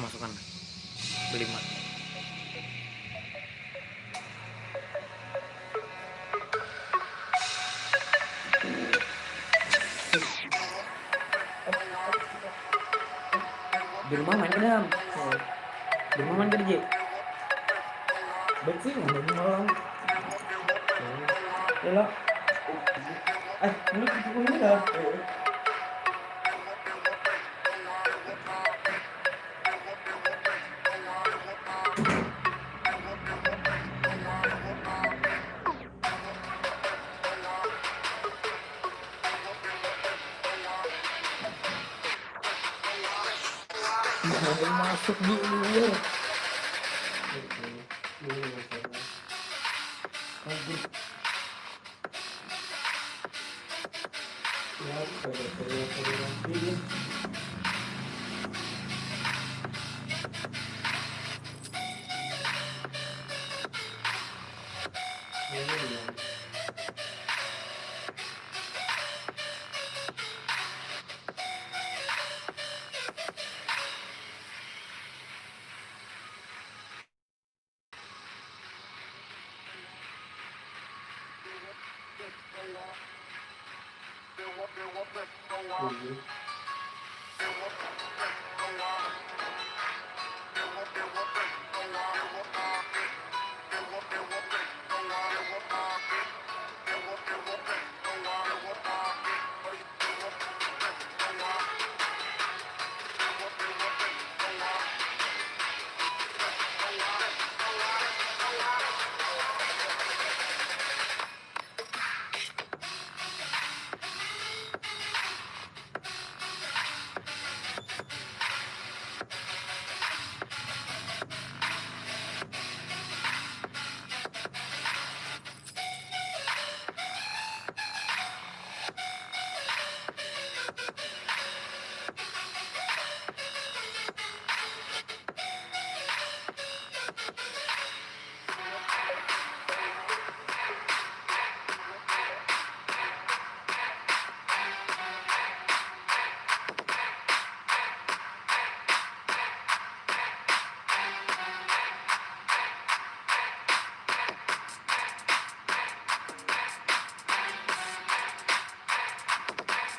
masukkan. Belimat. Di rumah main kada, Ham? Di rumah main kada, Ji? Baik sih, main di malam. Ya lah. Eh, ini, ini dah. Masuk di luar. Kabur. Ya, kada perlu lagi. Ini ya.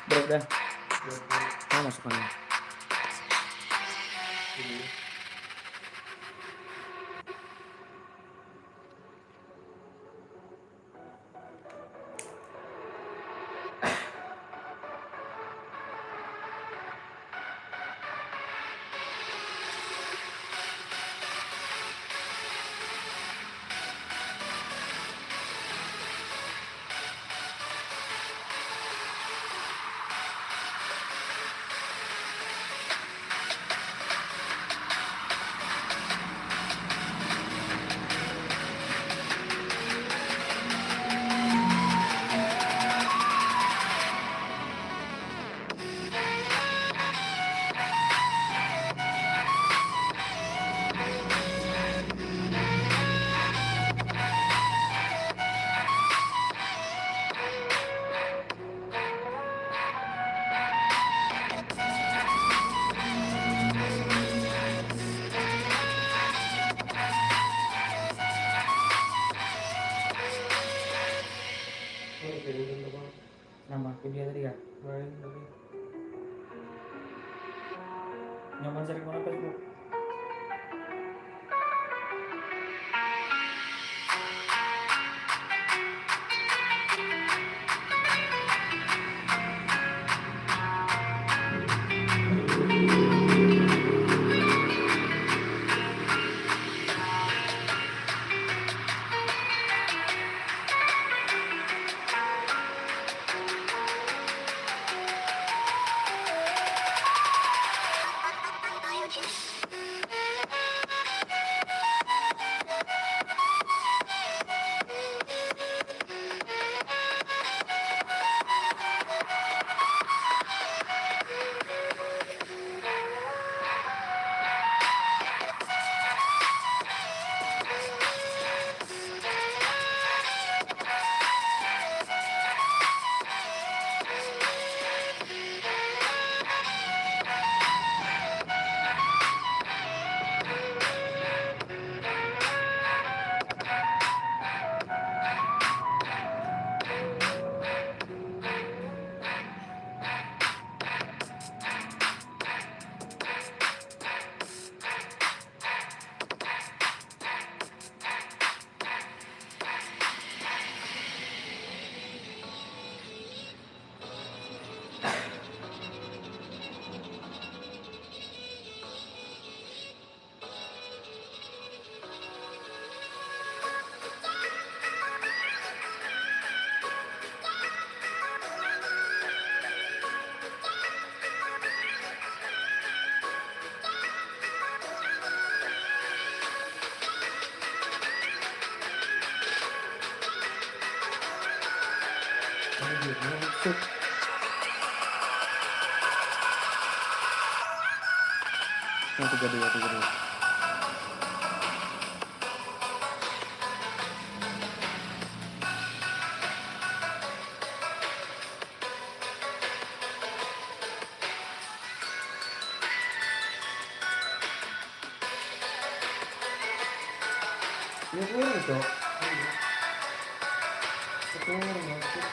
Bro, dah. Nah, masukkan. Yang tiga dua, tiga dua. Ini kurang, Cok. Kurang, Cok.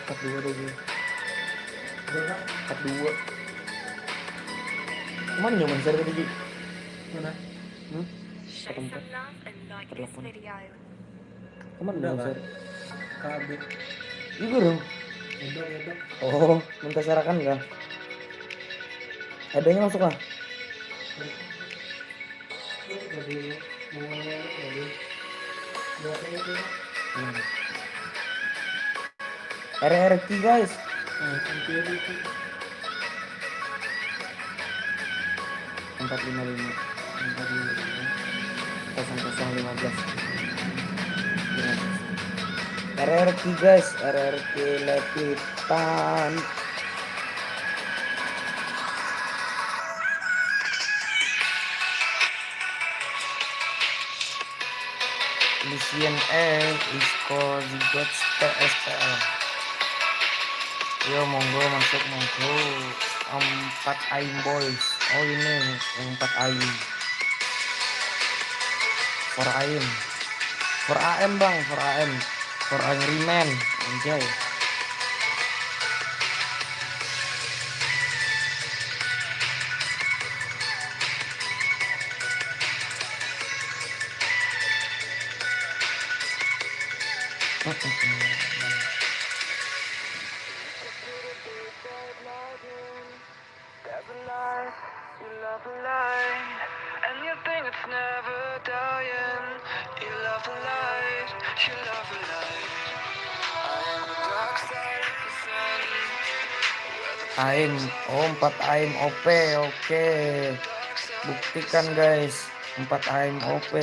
Empat dua tuh gue. Berapa? Empat dua. Mana nyaman share tadi, Ji? Mana? Hmm? Empat empat. Empat delapan. Kamu udah kan? K B. Iya dong. Edok, edok. Oh, minta sarakan kah? Adanya masuk lah. Ini tadi mau ngomong apa tadi? Berapa itu? Hmm. R R Q, guys. Nah, hampir itu. Empat lima lima. Empat lima lima. Kosong kosong lima belas. Lima belas. R R Q, guys, R R Q Lepitan. Lucien L, Isco, Zigot, T S T L. Yo, monggo masuk, monggo. Empat Aim Boys. Oh, ini yang empat Aim. Four Aim. Four A M, Bang, four A M. Four Angry Men. Anjay. Aim, oh, empat Aim, O P, oke. Buktikan, guys, empat Aim O P.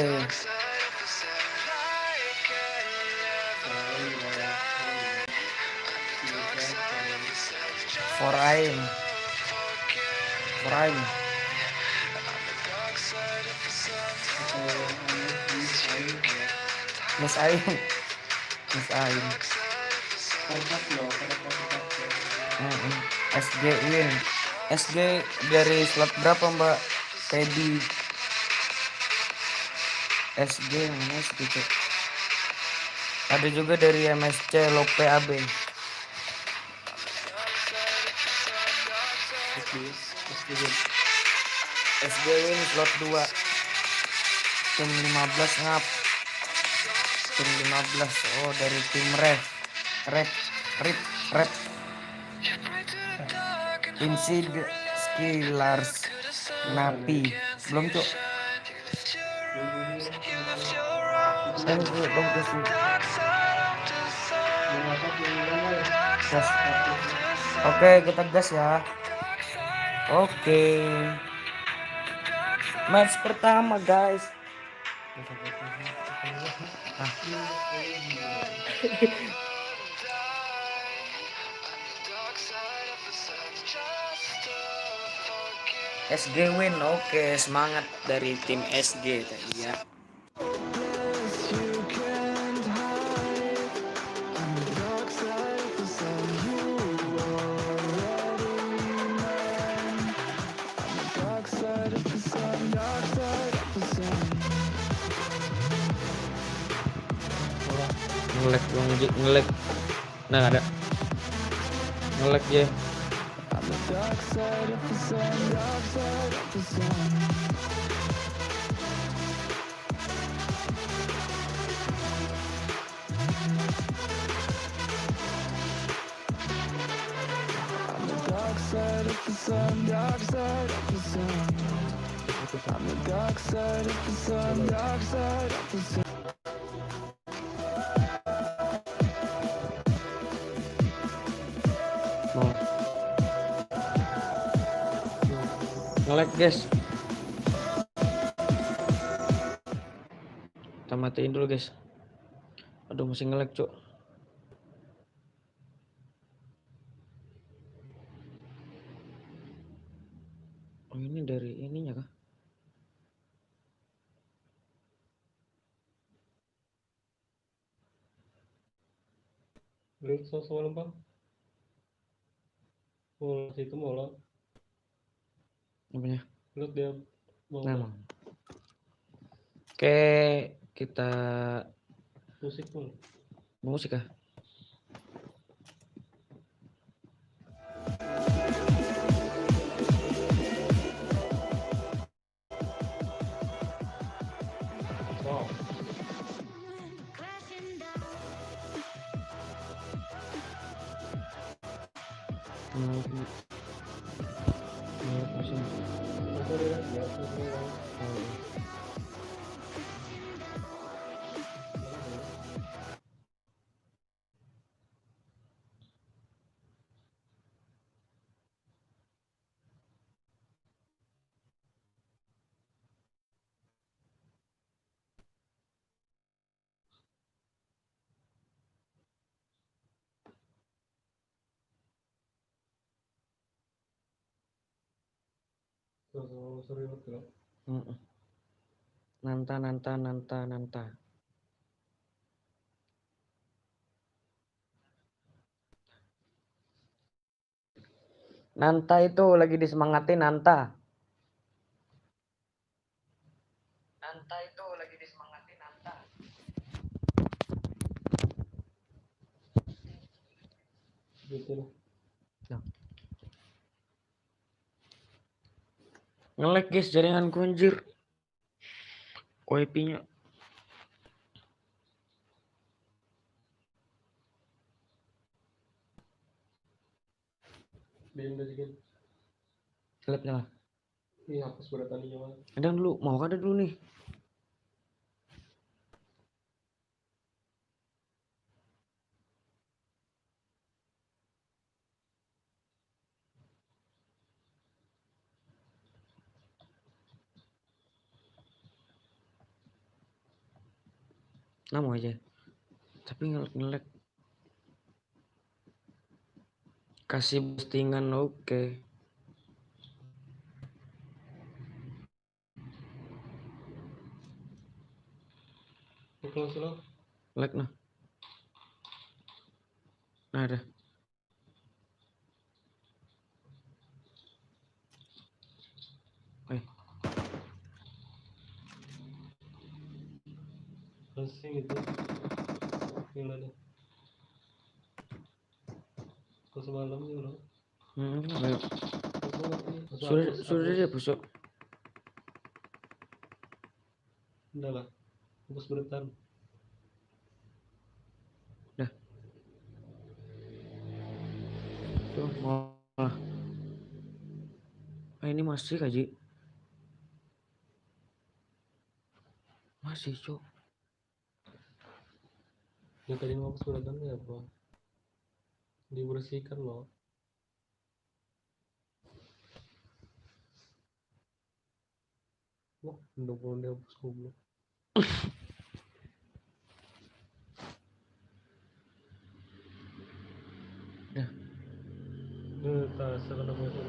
Four Aim. Four Aim. Miss Aim. Miss Aim. Kertas loh, kertas, kertas. Mm-mm. S G Win. S G dari slot berapa, Mbak Teddy? S G mana S G, Cuk? Ada juga dari M S C Lope A B. S G Win. S G Win slot dua. Tim lima belas ngap. Tim lima belas, oh, dari tim Ref. Rep, Rip, Rep. Insid Skillers Napi. Belum, Cuk. Belum, belum, belum, belum. Gas. Oke, kita gas ya. Oke. Match pertama, guys. Ah. S G Win, oke, semangat dari tim S G tadi ya. Nge-lag, nge-, nge-lag. Nah, ada. Nge-lag, ya. Nah. Nge-lag, guys. Matiin dulu, guys. Aduh, masih nge-lag, cuk. Oh, ini dari ininya kah? Lihat sosok lempang. Oh, situ malah. Apanya? Lihat dia mau. Nah, Mang. Oke, kita musik pun. Musik kah? Nanta, nanta, nanta, nanta. Nanta itu lagi disemangati, Nanta. Nanta itu lagi disemangati, Nanta. Gitu lah. Nah. Nge-lag, guys, jaringanku, anjir. W P-nya. Bim tadi kan. Gelap lah. Ini hapus berat tadi nyawa. Kadang dulu, mau kada dulu nih. Lama aja. Tapi nge-, nge-lag. Kasih postingan, oke. Oke, langsung lah. Lag, nah. Nah, dah. Eh. Masih gitu. Gila deh. Kau semalam nih, bro. Hmm, ayo. Aku ngerti. Sudah, sudah dia busuk. Udah lah. Fokus bertahan. Dah. Tuh, mau. Ah, ini masih, Kaji. Masih, Cok. Ya, tadi mau fokus bertahan ya, apa? Dibersihkan loh. Wah, udah mau dihapus goblok. Dah. Duh, tas, aku nemu itu.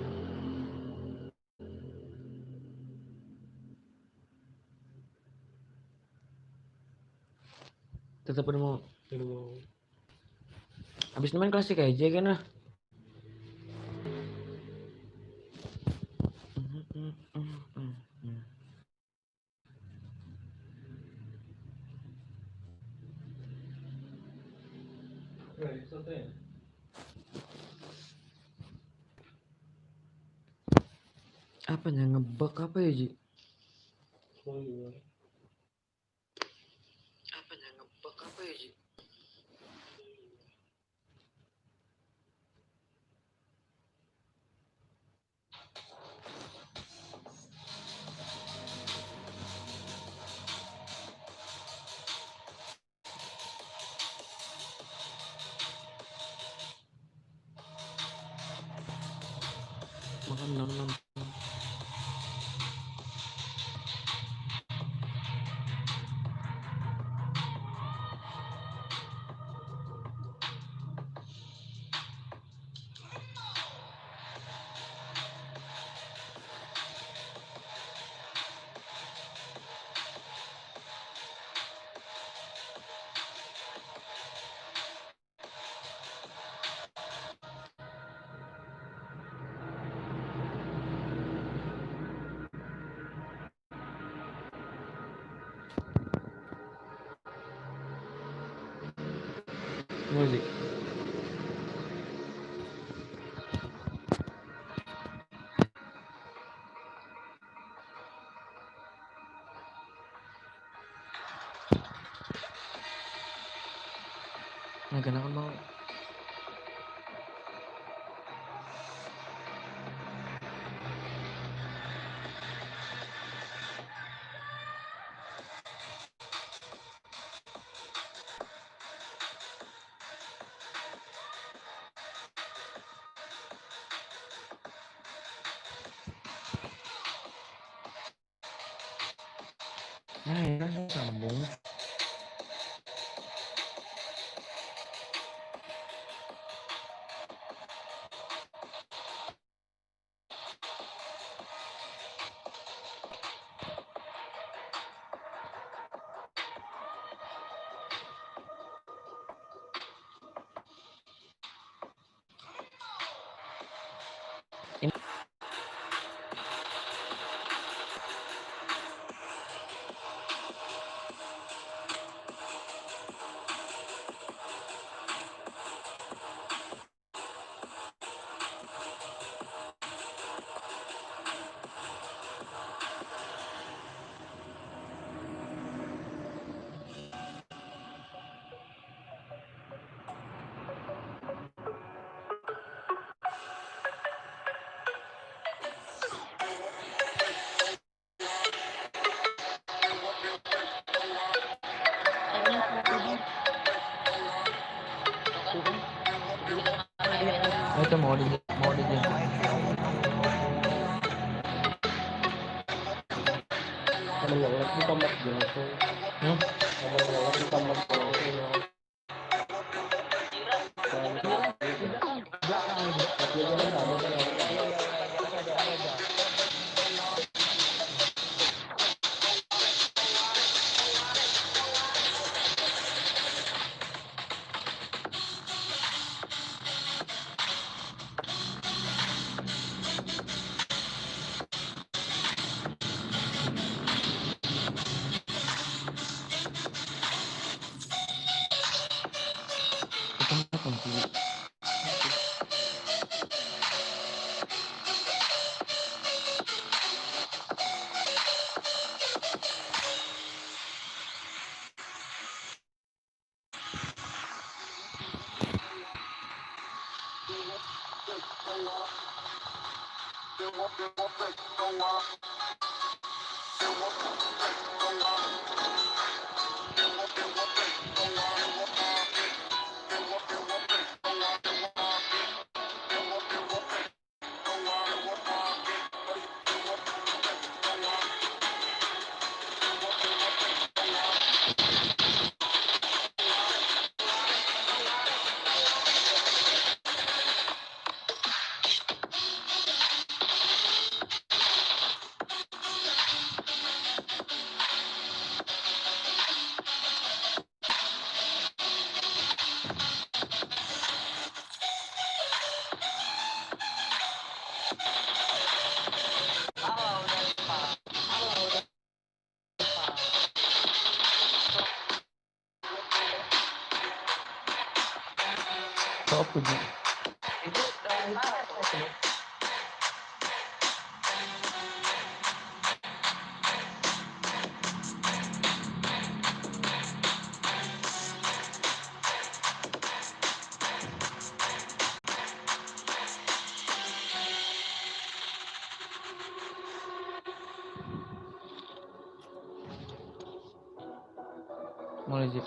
Tetap nemu. Nemu. Habis main klasik aja kan, ah. Apa nya ngebug apa ya, Ji? Apa nya ngebug apa ya, Ji? Makan enam enam. Music. Nah, kenapa mau? Nah, ya kan sambung. Itu mau di, mau di, menurut di kamar jelasnya. Hmm? Menurut di kamar jelasnya. Apa ji? Mulai, Zik.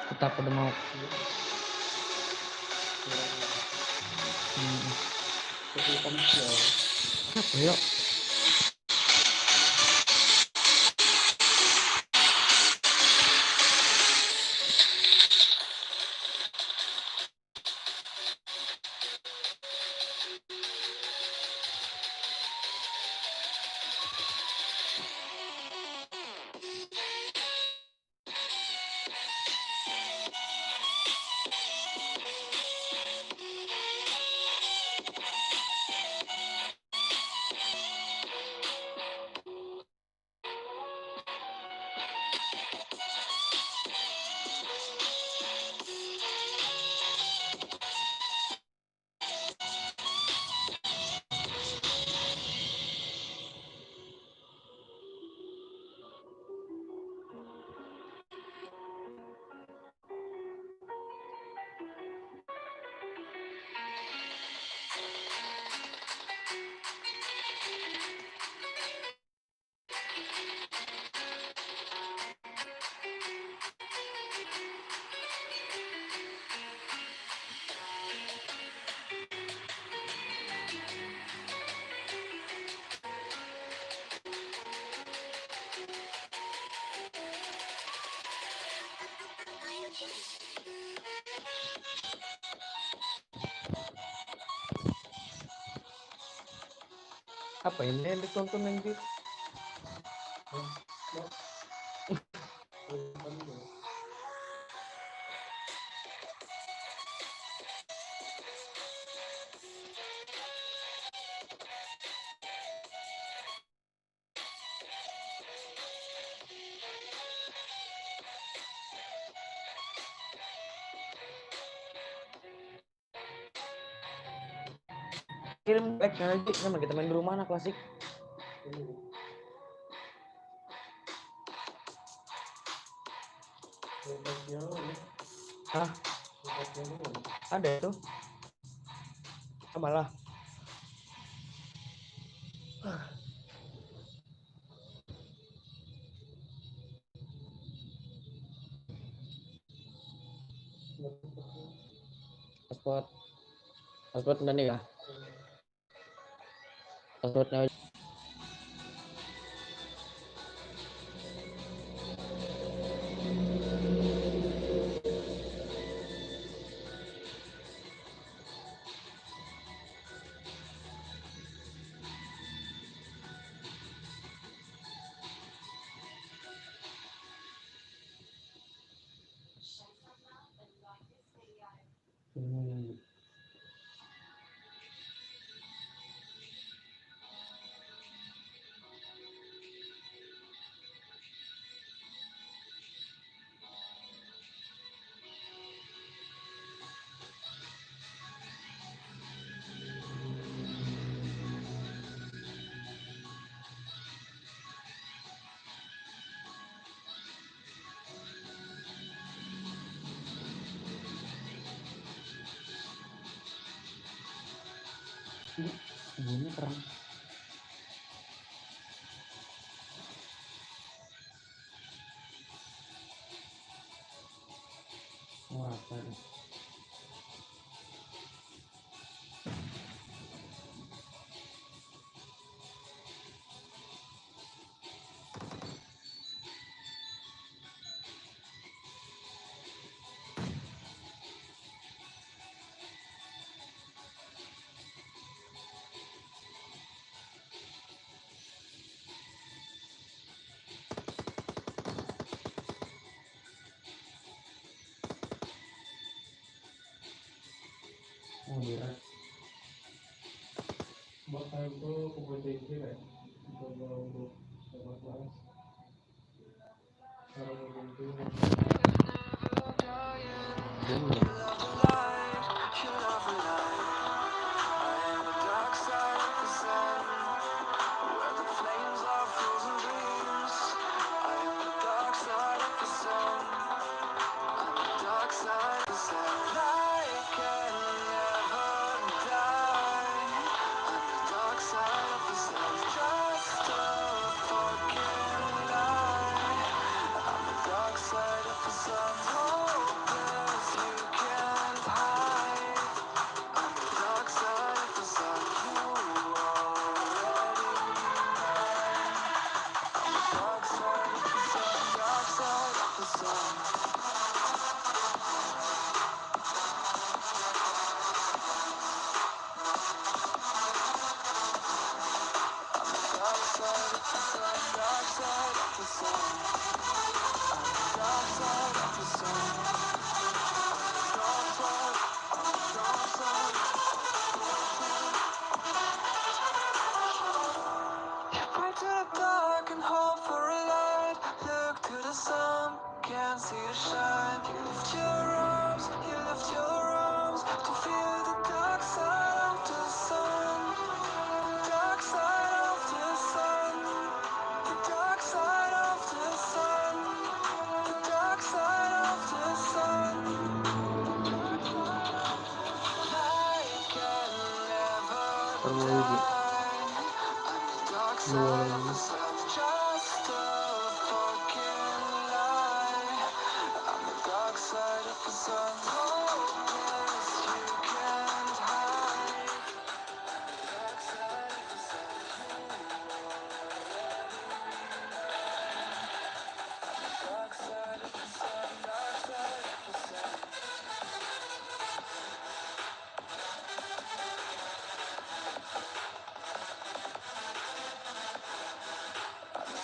Tetap ada mau. Hmm. Apa ya? Apa ini yang ditonton, anjir? Kirim back lagi, sama kita main di rumah, anak klasik. Hah? Ada itu. Malah. Hotspot. Hotspot udah nih kah? Hotspotnya. Ini bunyi terang. Oh, rata deh. Oh, berat. Bahkan itu kemudian kira coba untuk coba kelas.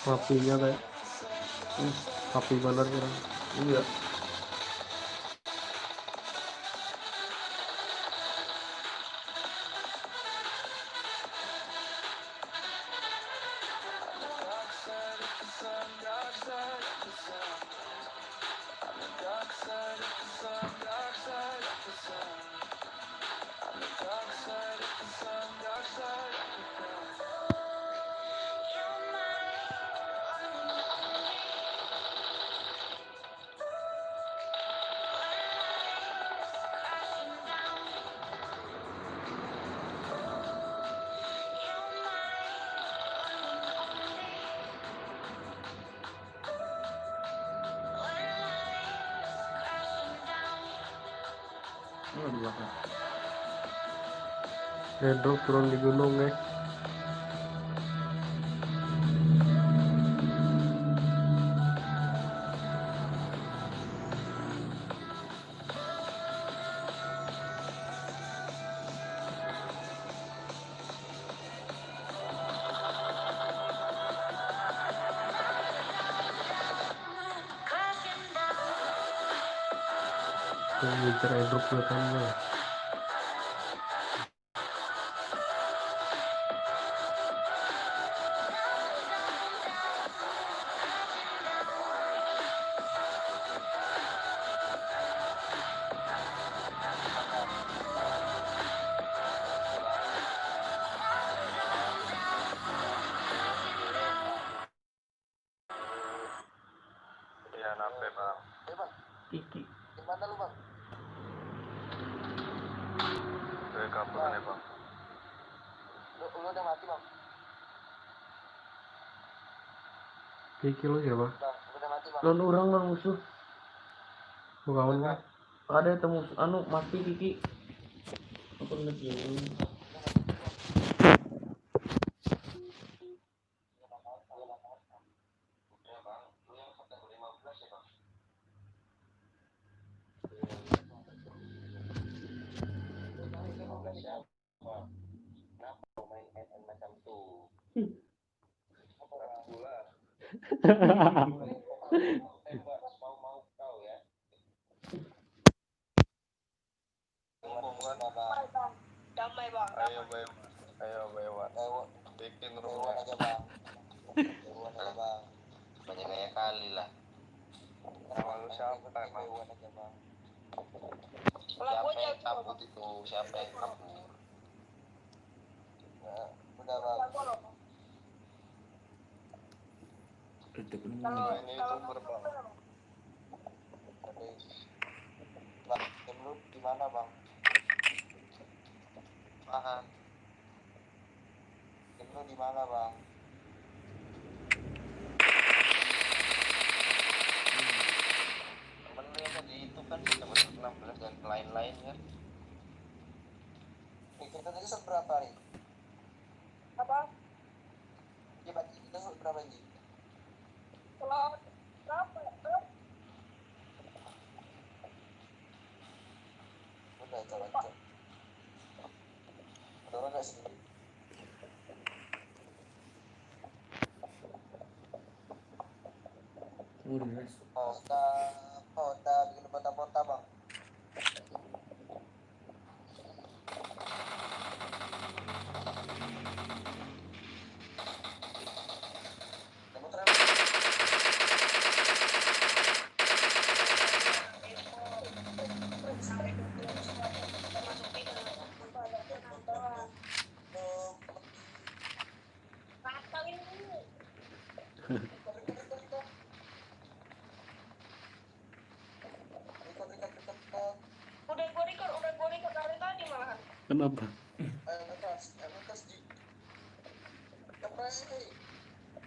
Rapinya kayak, hmm, rapi banar kira. Iya. Oh, di belakang. Airdrop turun di gunung, guys. Yang ngincer airdrop dua kali lah. Iya, nape, Bang? Eh, Bang. Kiki. Di mana lu, Bang? Dari kampus nih, Bang. Lu, lu udah mati, Bang? Kiki lu siapa? Bang, lu udah mati, Bang. Lawan urang, lawan musuh. Lu kawan kah? Ada temu anu mati, Kiki. Apa ngetik ya? Damai, Bang. Ayo, Bang. Ayo, Bang. Bikin rumah. Banyak gaya kali lah. Malu siapa, Bang? Siapa yang kabut itu? Siapa yang kabut? Nah, udah, Bang. Untuk ini. Kalau ini kalau itu berapa? Tapi, Bang, tim lu di mana, Bang? Paham. Tim lu di mana, Bang? Temen lu yang tadi itu kan kita masuk enam belas dan lain-lain kan. Kita tadi seberapa nih? Apa? Ya, berarti kita berapa ini? Slot berapa? Udah, coba cek. Udah, udah sih. Udah, guys. Kota, kota, bikin kota-kota, Bang. Udah gua record, udah gua record dari tadi malahan. Kenapa?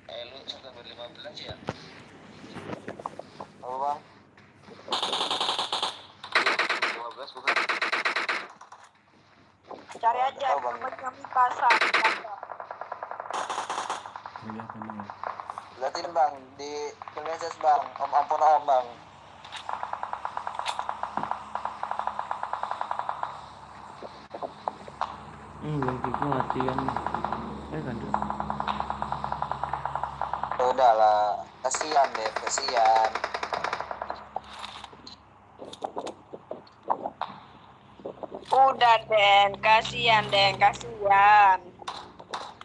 Eh, lu sudah berlima belas ya? Apa, Bang? Lima belas bukan? Cari aja, Bang. Namanya Mikasa. Mikasa. Jadi apa nih, ya? Liatin, Bang, di Indonesia, Bang. Om, ampun, Om, Bang. Hmm, belum gitu mati kan. Eh, lanjut. Udah lah, kasihan deh, kasihan. Udah, Den, kasihan, Den, kasihan.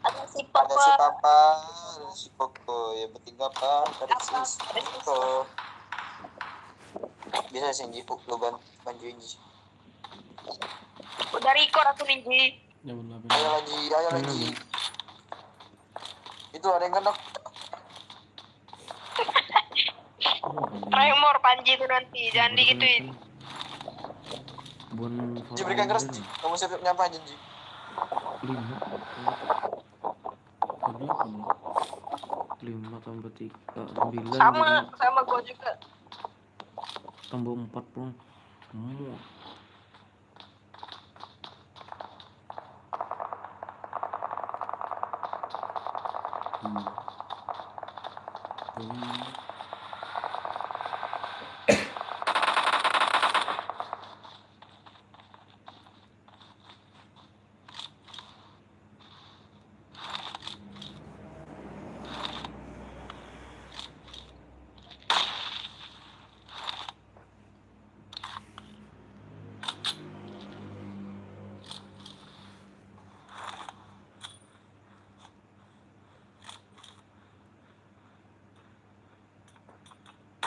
Ada si Ada si Papa. Papa, ada si Koko, ya bertiga apa? Ada si Apa? Ada si Koko. Bisa sih Ji, lu ban bantuin Ji. Udah record aku nih, Ji. Jangan lah, Ayo lagi, ayo lagi. Itu ada yang kena. Tremor Panji itu nanti, jangan digituin. Bon Ji berikan keras Ji. Kamu siap nyampe aja Ji. Lima. Ada apa nih? Lima tambah tiga, sembilan. Sama, sama gua juga. Tambah empat puluh. Hmm. Hmm. Ini.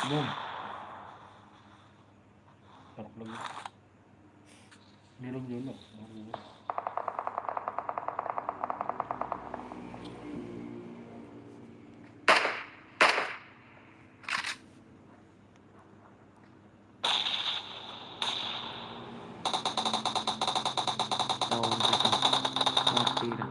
Boom. Taruh lagi. Ini belum jono. Tahu kita mati dah.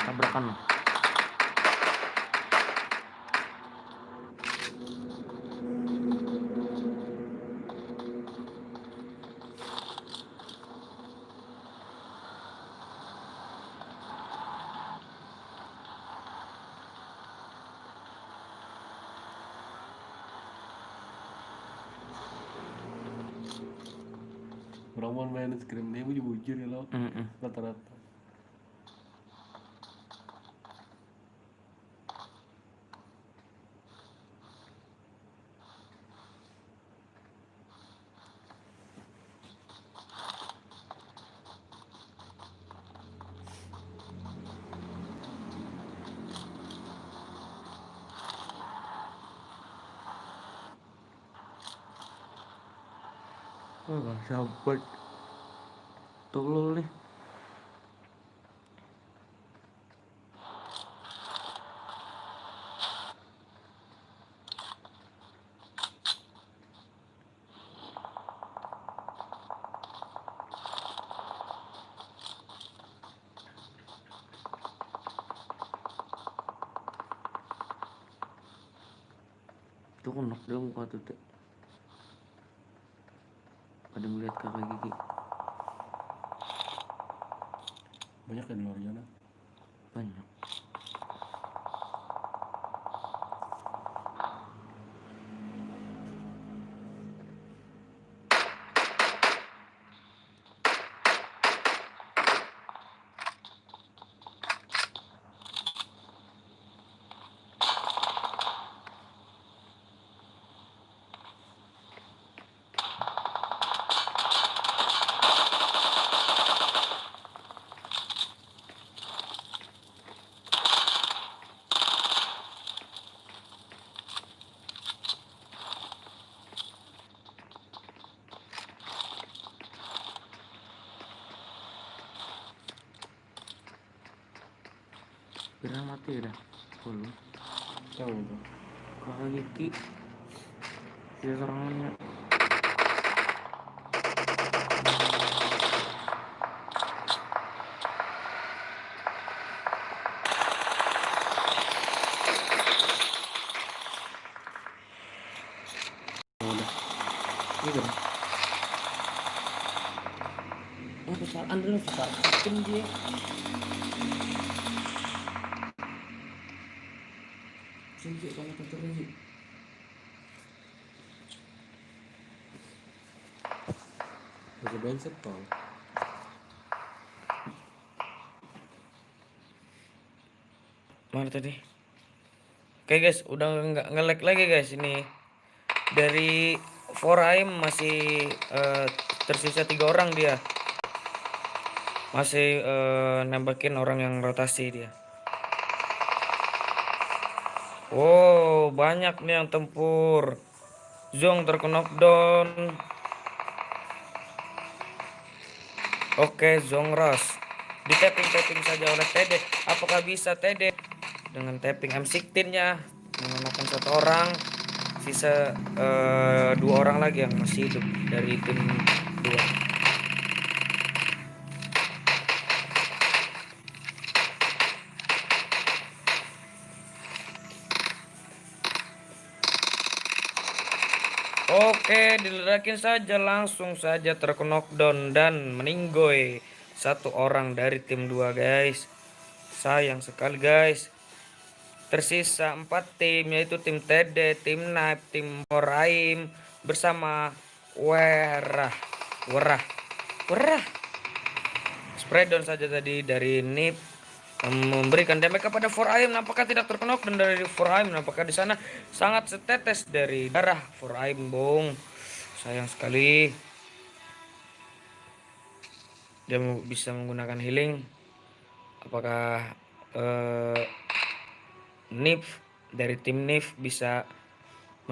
Tabrakan. Orang mau main scrim ini bujur-bujur ya lo. Mm-mm. Rata-rata. Wah, sampet. Tolol nih. Tuh kena dia muka tuh, Tek. Ada melihat kakak gigi. Banyak ya di luar sana. Banyak. Pira mati dah? Sepuluh. Tahu itu. Kakak gigi. Dia serangannya. Udah. Ini kan. Andrew Star Chicken dia. Sini, Cik, kamu tutup lagi. Pakai benset, Bang. Mana tadi? Oke, guys, udah nggak nge-lag lagi, guys, ini. Dari Four Aim masih, eh, tersisa tiga orang dia. Masih, eh, nembakin orang yang rotasi dia. Wow, banyak nih yang tempur. Zong terkena knockdown. Oke, Zong Rush. Di-tapping-tapping saja oleh T D. Apakah bisa T D dengan tapping M sixteen-nya menggunakan satu orang? Sisa, eh, dua orang lagi yang masih hidup dari tim dua. Oke, diledakin saja, langsung saja terkena knockdown dan meninggoy satu orang dari tim dua, guys. Sayang sekali, guys. Tersisa empat tim, yaitu tim T D, tim Knife, tim Four Aim bersama Werah. Werah. Werah. Spray down saja tadi dari Nip, em, memberikan damage kepada Four Aim, nampaknya tidak terkena knockdown dari Four Aim, nampaknya di sana sangat setetes dari darah Four Aim, Bung. Sayang sekali. Dia mau bisa menggunakan healing. Apakah, eh, Nif, dari tim Nif bisa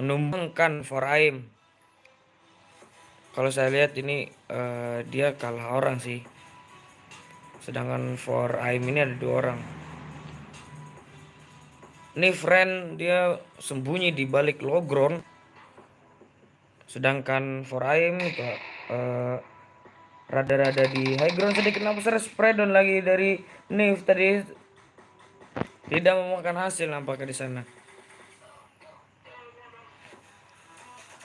menumbangkan Four Aim? Kalau saya lihat ini, eh, dia kalah orang sih. Sedangkan Four Aim ini ada dua orang. Nif Ren dia sembunyi di balik low ground. Sedangkan Four Aim itu, eh, rada-rada di high ground sedikit, nampaknya spray down lagi dari Nif tadi, tidak memakan hasil nampaknya di sana.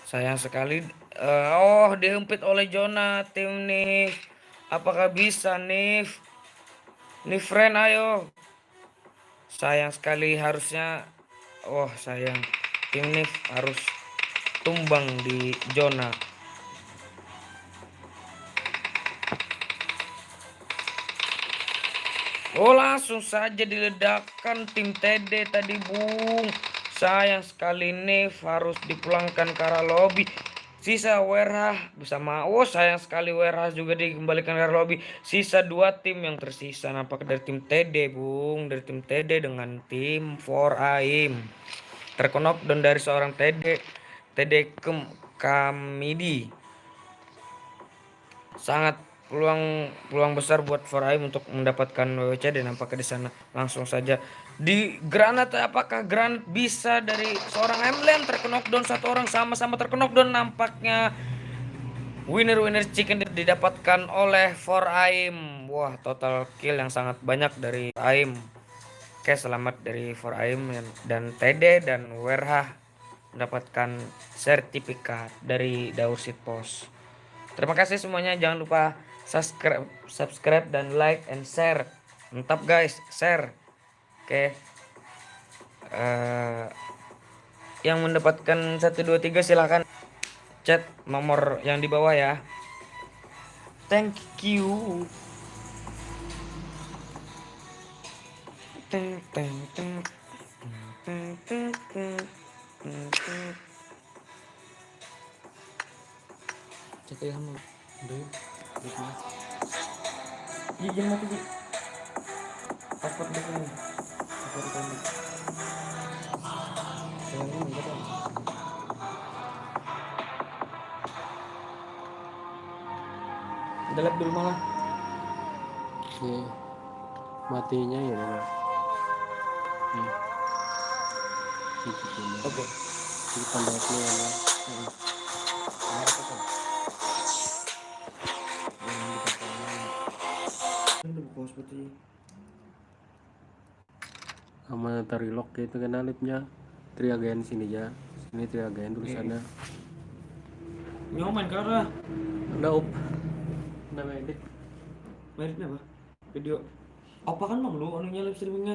Sayang sekali. Eh, oh, dihempit oleh Jona tim Nif. Apakah bisa Nif? Nif Ren, ayo. Sayang sekali, harusnya, wah, sayang. Tim Nif harus tumbang di Jona. Oh, langsung saja diledakkan tim T D tadi, Bung. Sayang sekali, Nif harus dipulangkan ke arah lobby. Sisa Werah bersama, oh, sayang sekali, Werah juga dikembalikan ke arah lobby. Sisa dua tim yang tersisa, nampak dari tim T D, Bung, dari tim T D dengan tim Four Aim. Terkena knockdown dari seorang T D, T D Kem-, Kamidi. Sangat peluang, peluang besar buat Four Aim untuk mendapatkan W W C D nampaknya di sana. Langsung saja di granat, apakah granat bisa dari seorang Emlen? Terkena knockdown satu orang, sama-sama terkena knockdown, nampaknya winner-winner chicken didapatkan oleh Four Aim. Wah, total kill yang sangat banyak dari Aim. Oke, selamat dari Four Aim dan T D dan Werha mendapatkan sertifikat dari Daur Seed Post. Terima kasih semuanya, jangan lupa subscribe, subscribe dan like and share. Mantap, guys, share. Oke. Eh, yang mendapatkan satu, dua, tiga, silahkan chat nomor yang di bawah ya. Thank you. Teng, teng, teng. Teng, teng, teng. Teng, teng. Cek ya, sama. Udah, yuk. Duit mah. Ji, jangan mati, Ji. Password dulu nih. Password rekomend. Jangan ini, enggak tahu. Udah lab dulu malah. Iya. Matinya ya, Bang. Hmm. Cukup ini. Oke. Jadi tambah dulu ya, Bang. Hmm. Ini buka tangan. Ini buka hotspot aja. Sama tari lock gitu kan, alipnya. Triagen sini aja. Sini Triagen tulisannya. Iya. Nyoman kara. Ada up. Ada edit. Merit apa? Video. Apa kan mang lu anunya live streamingnya?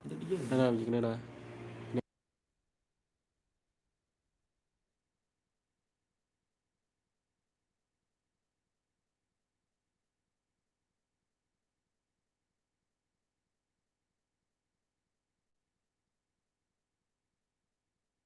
Itu dia. Nah, nah, begini lah.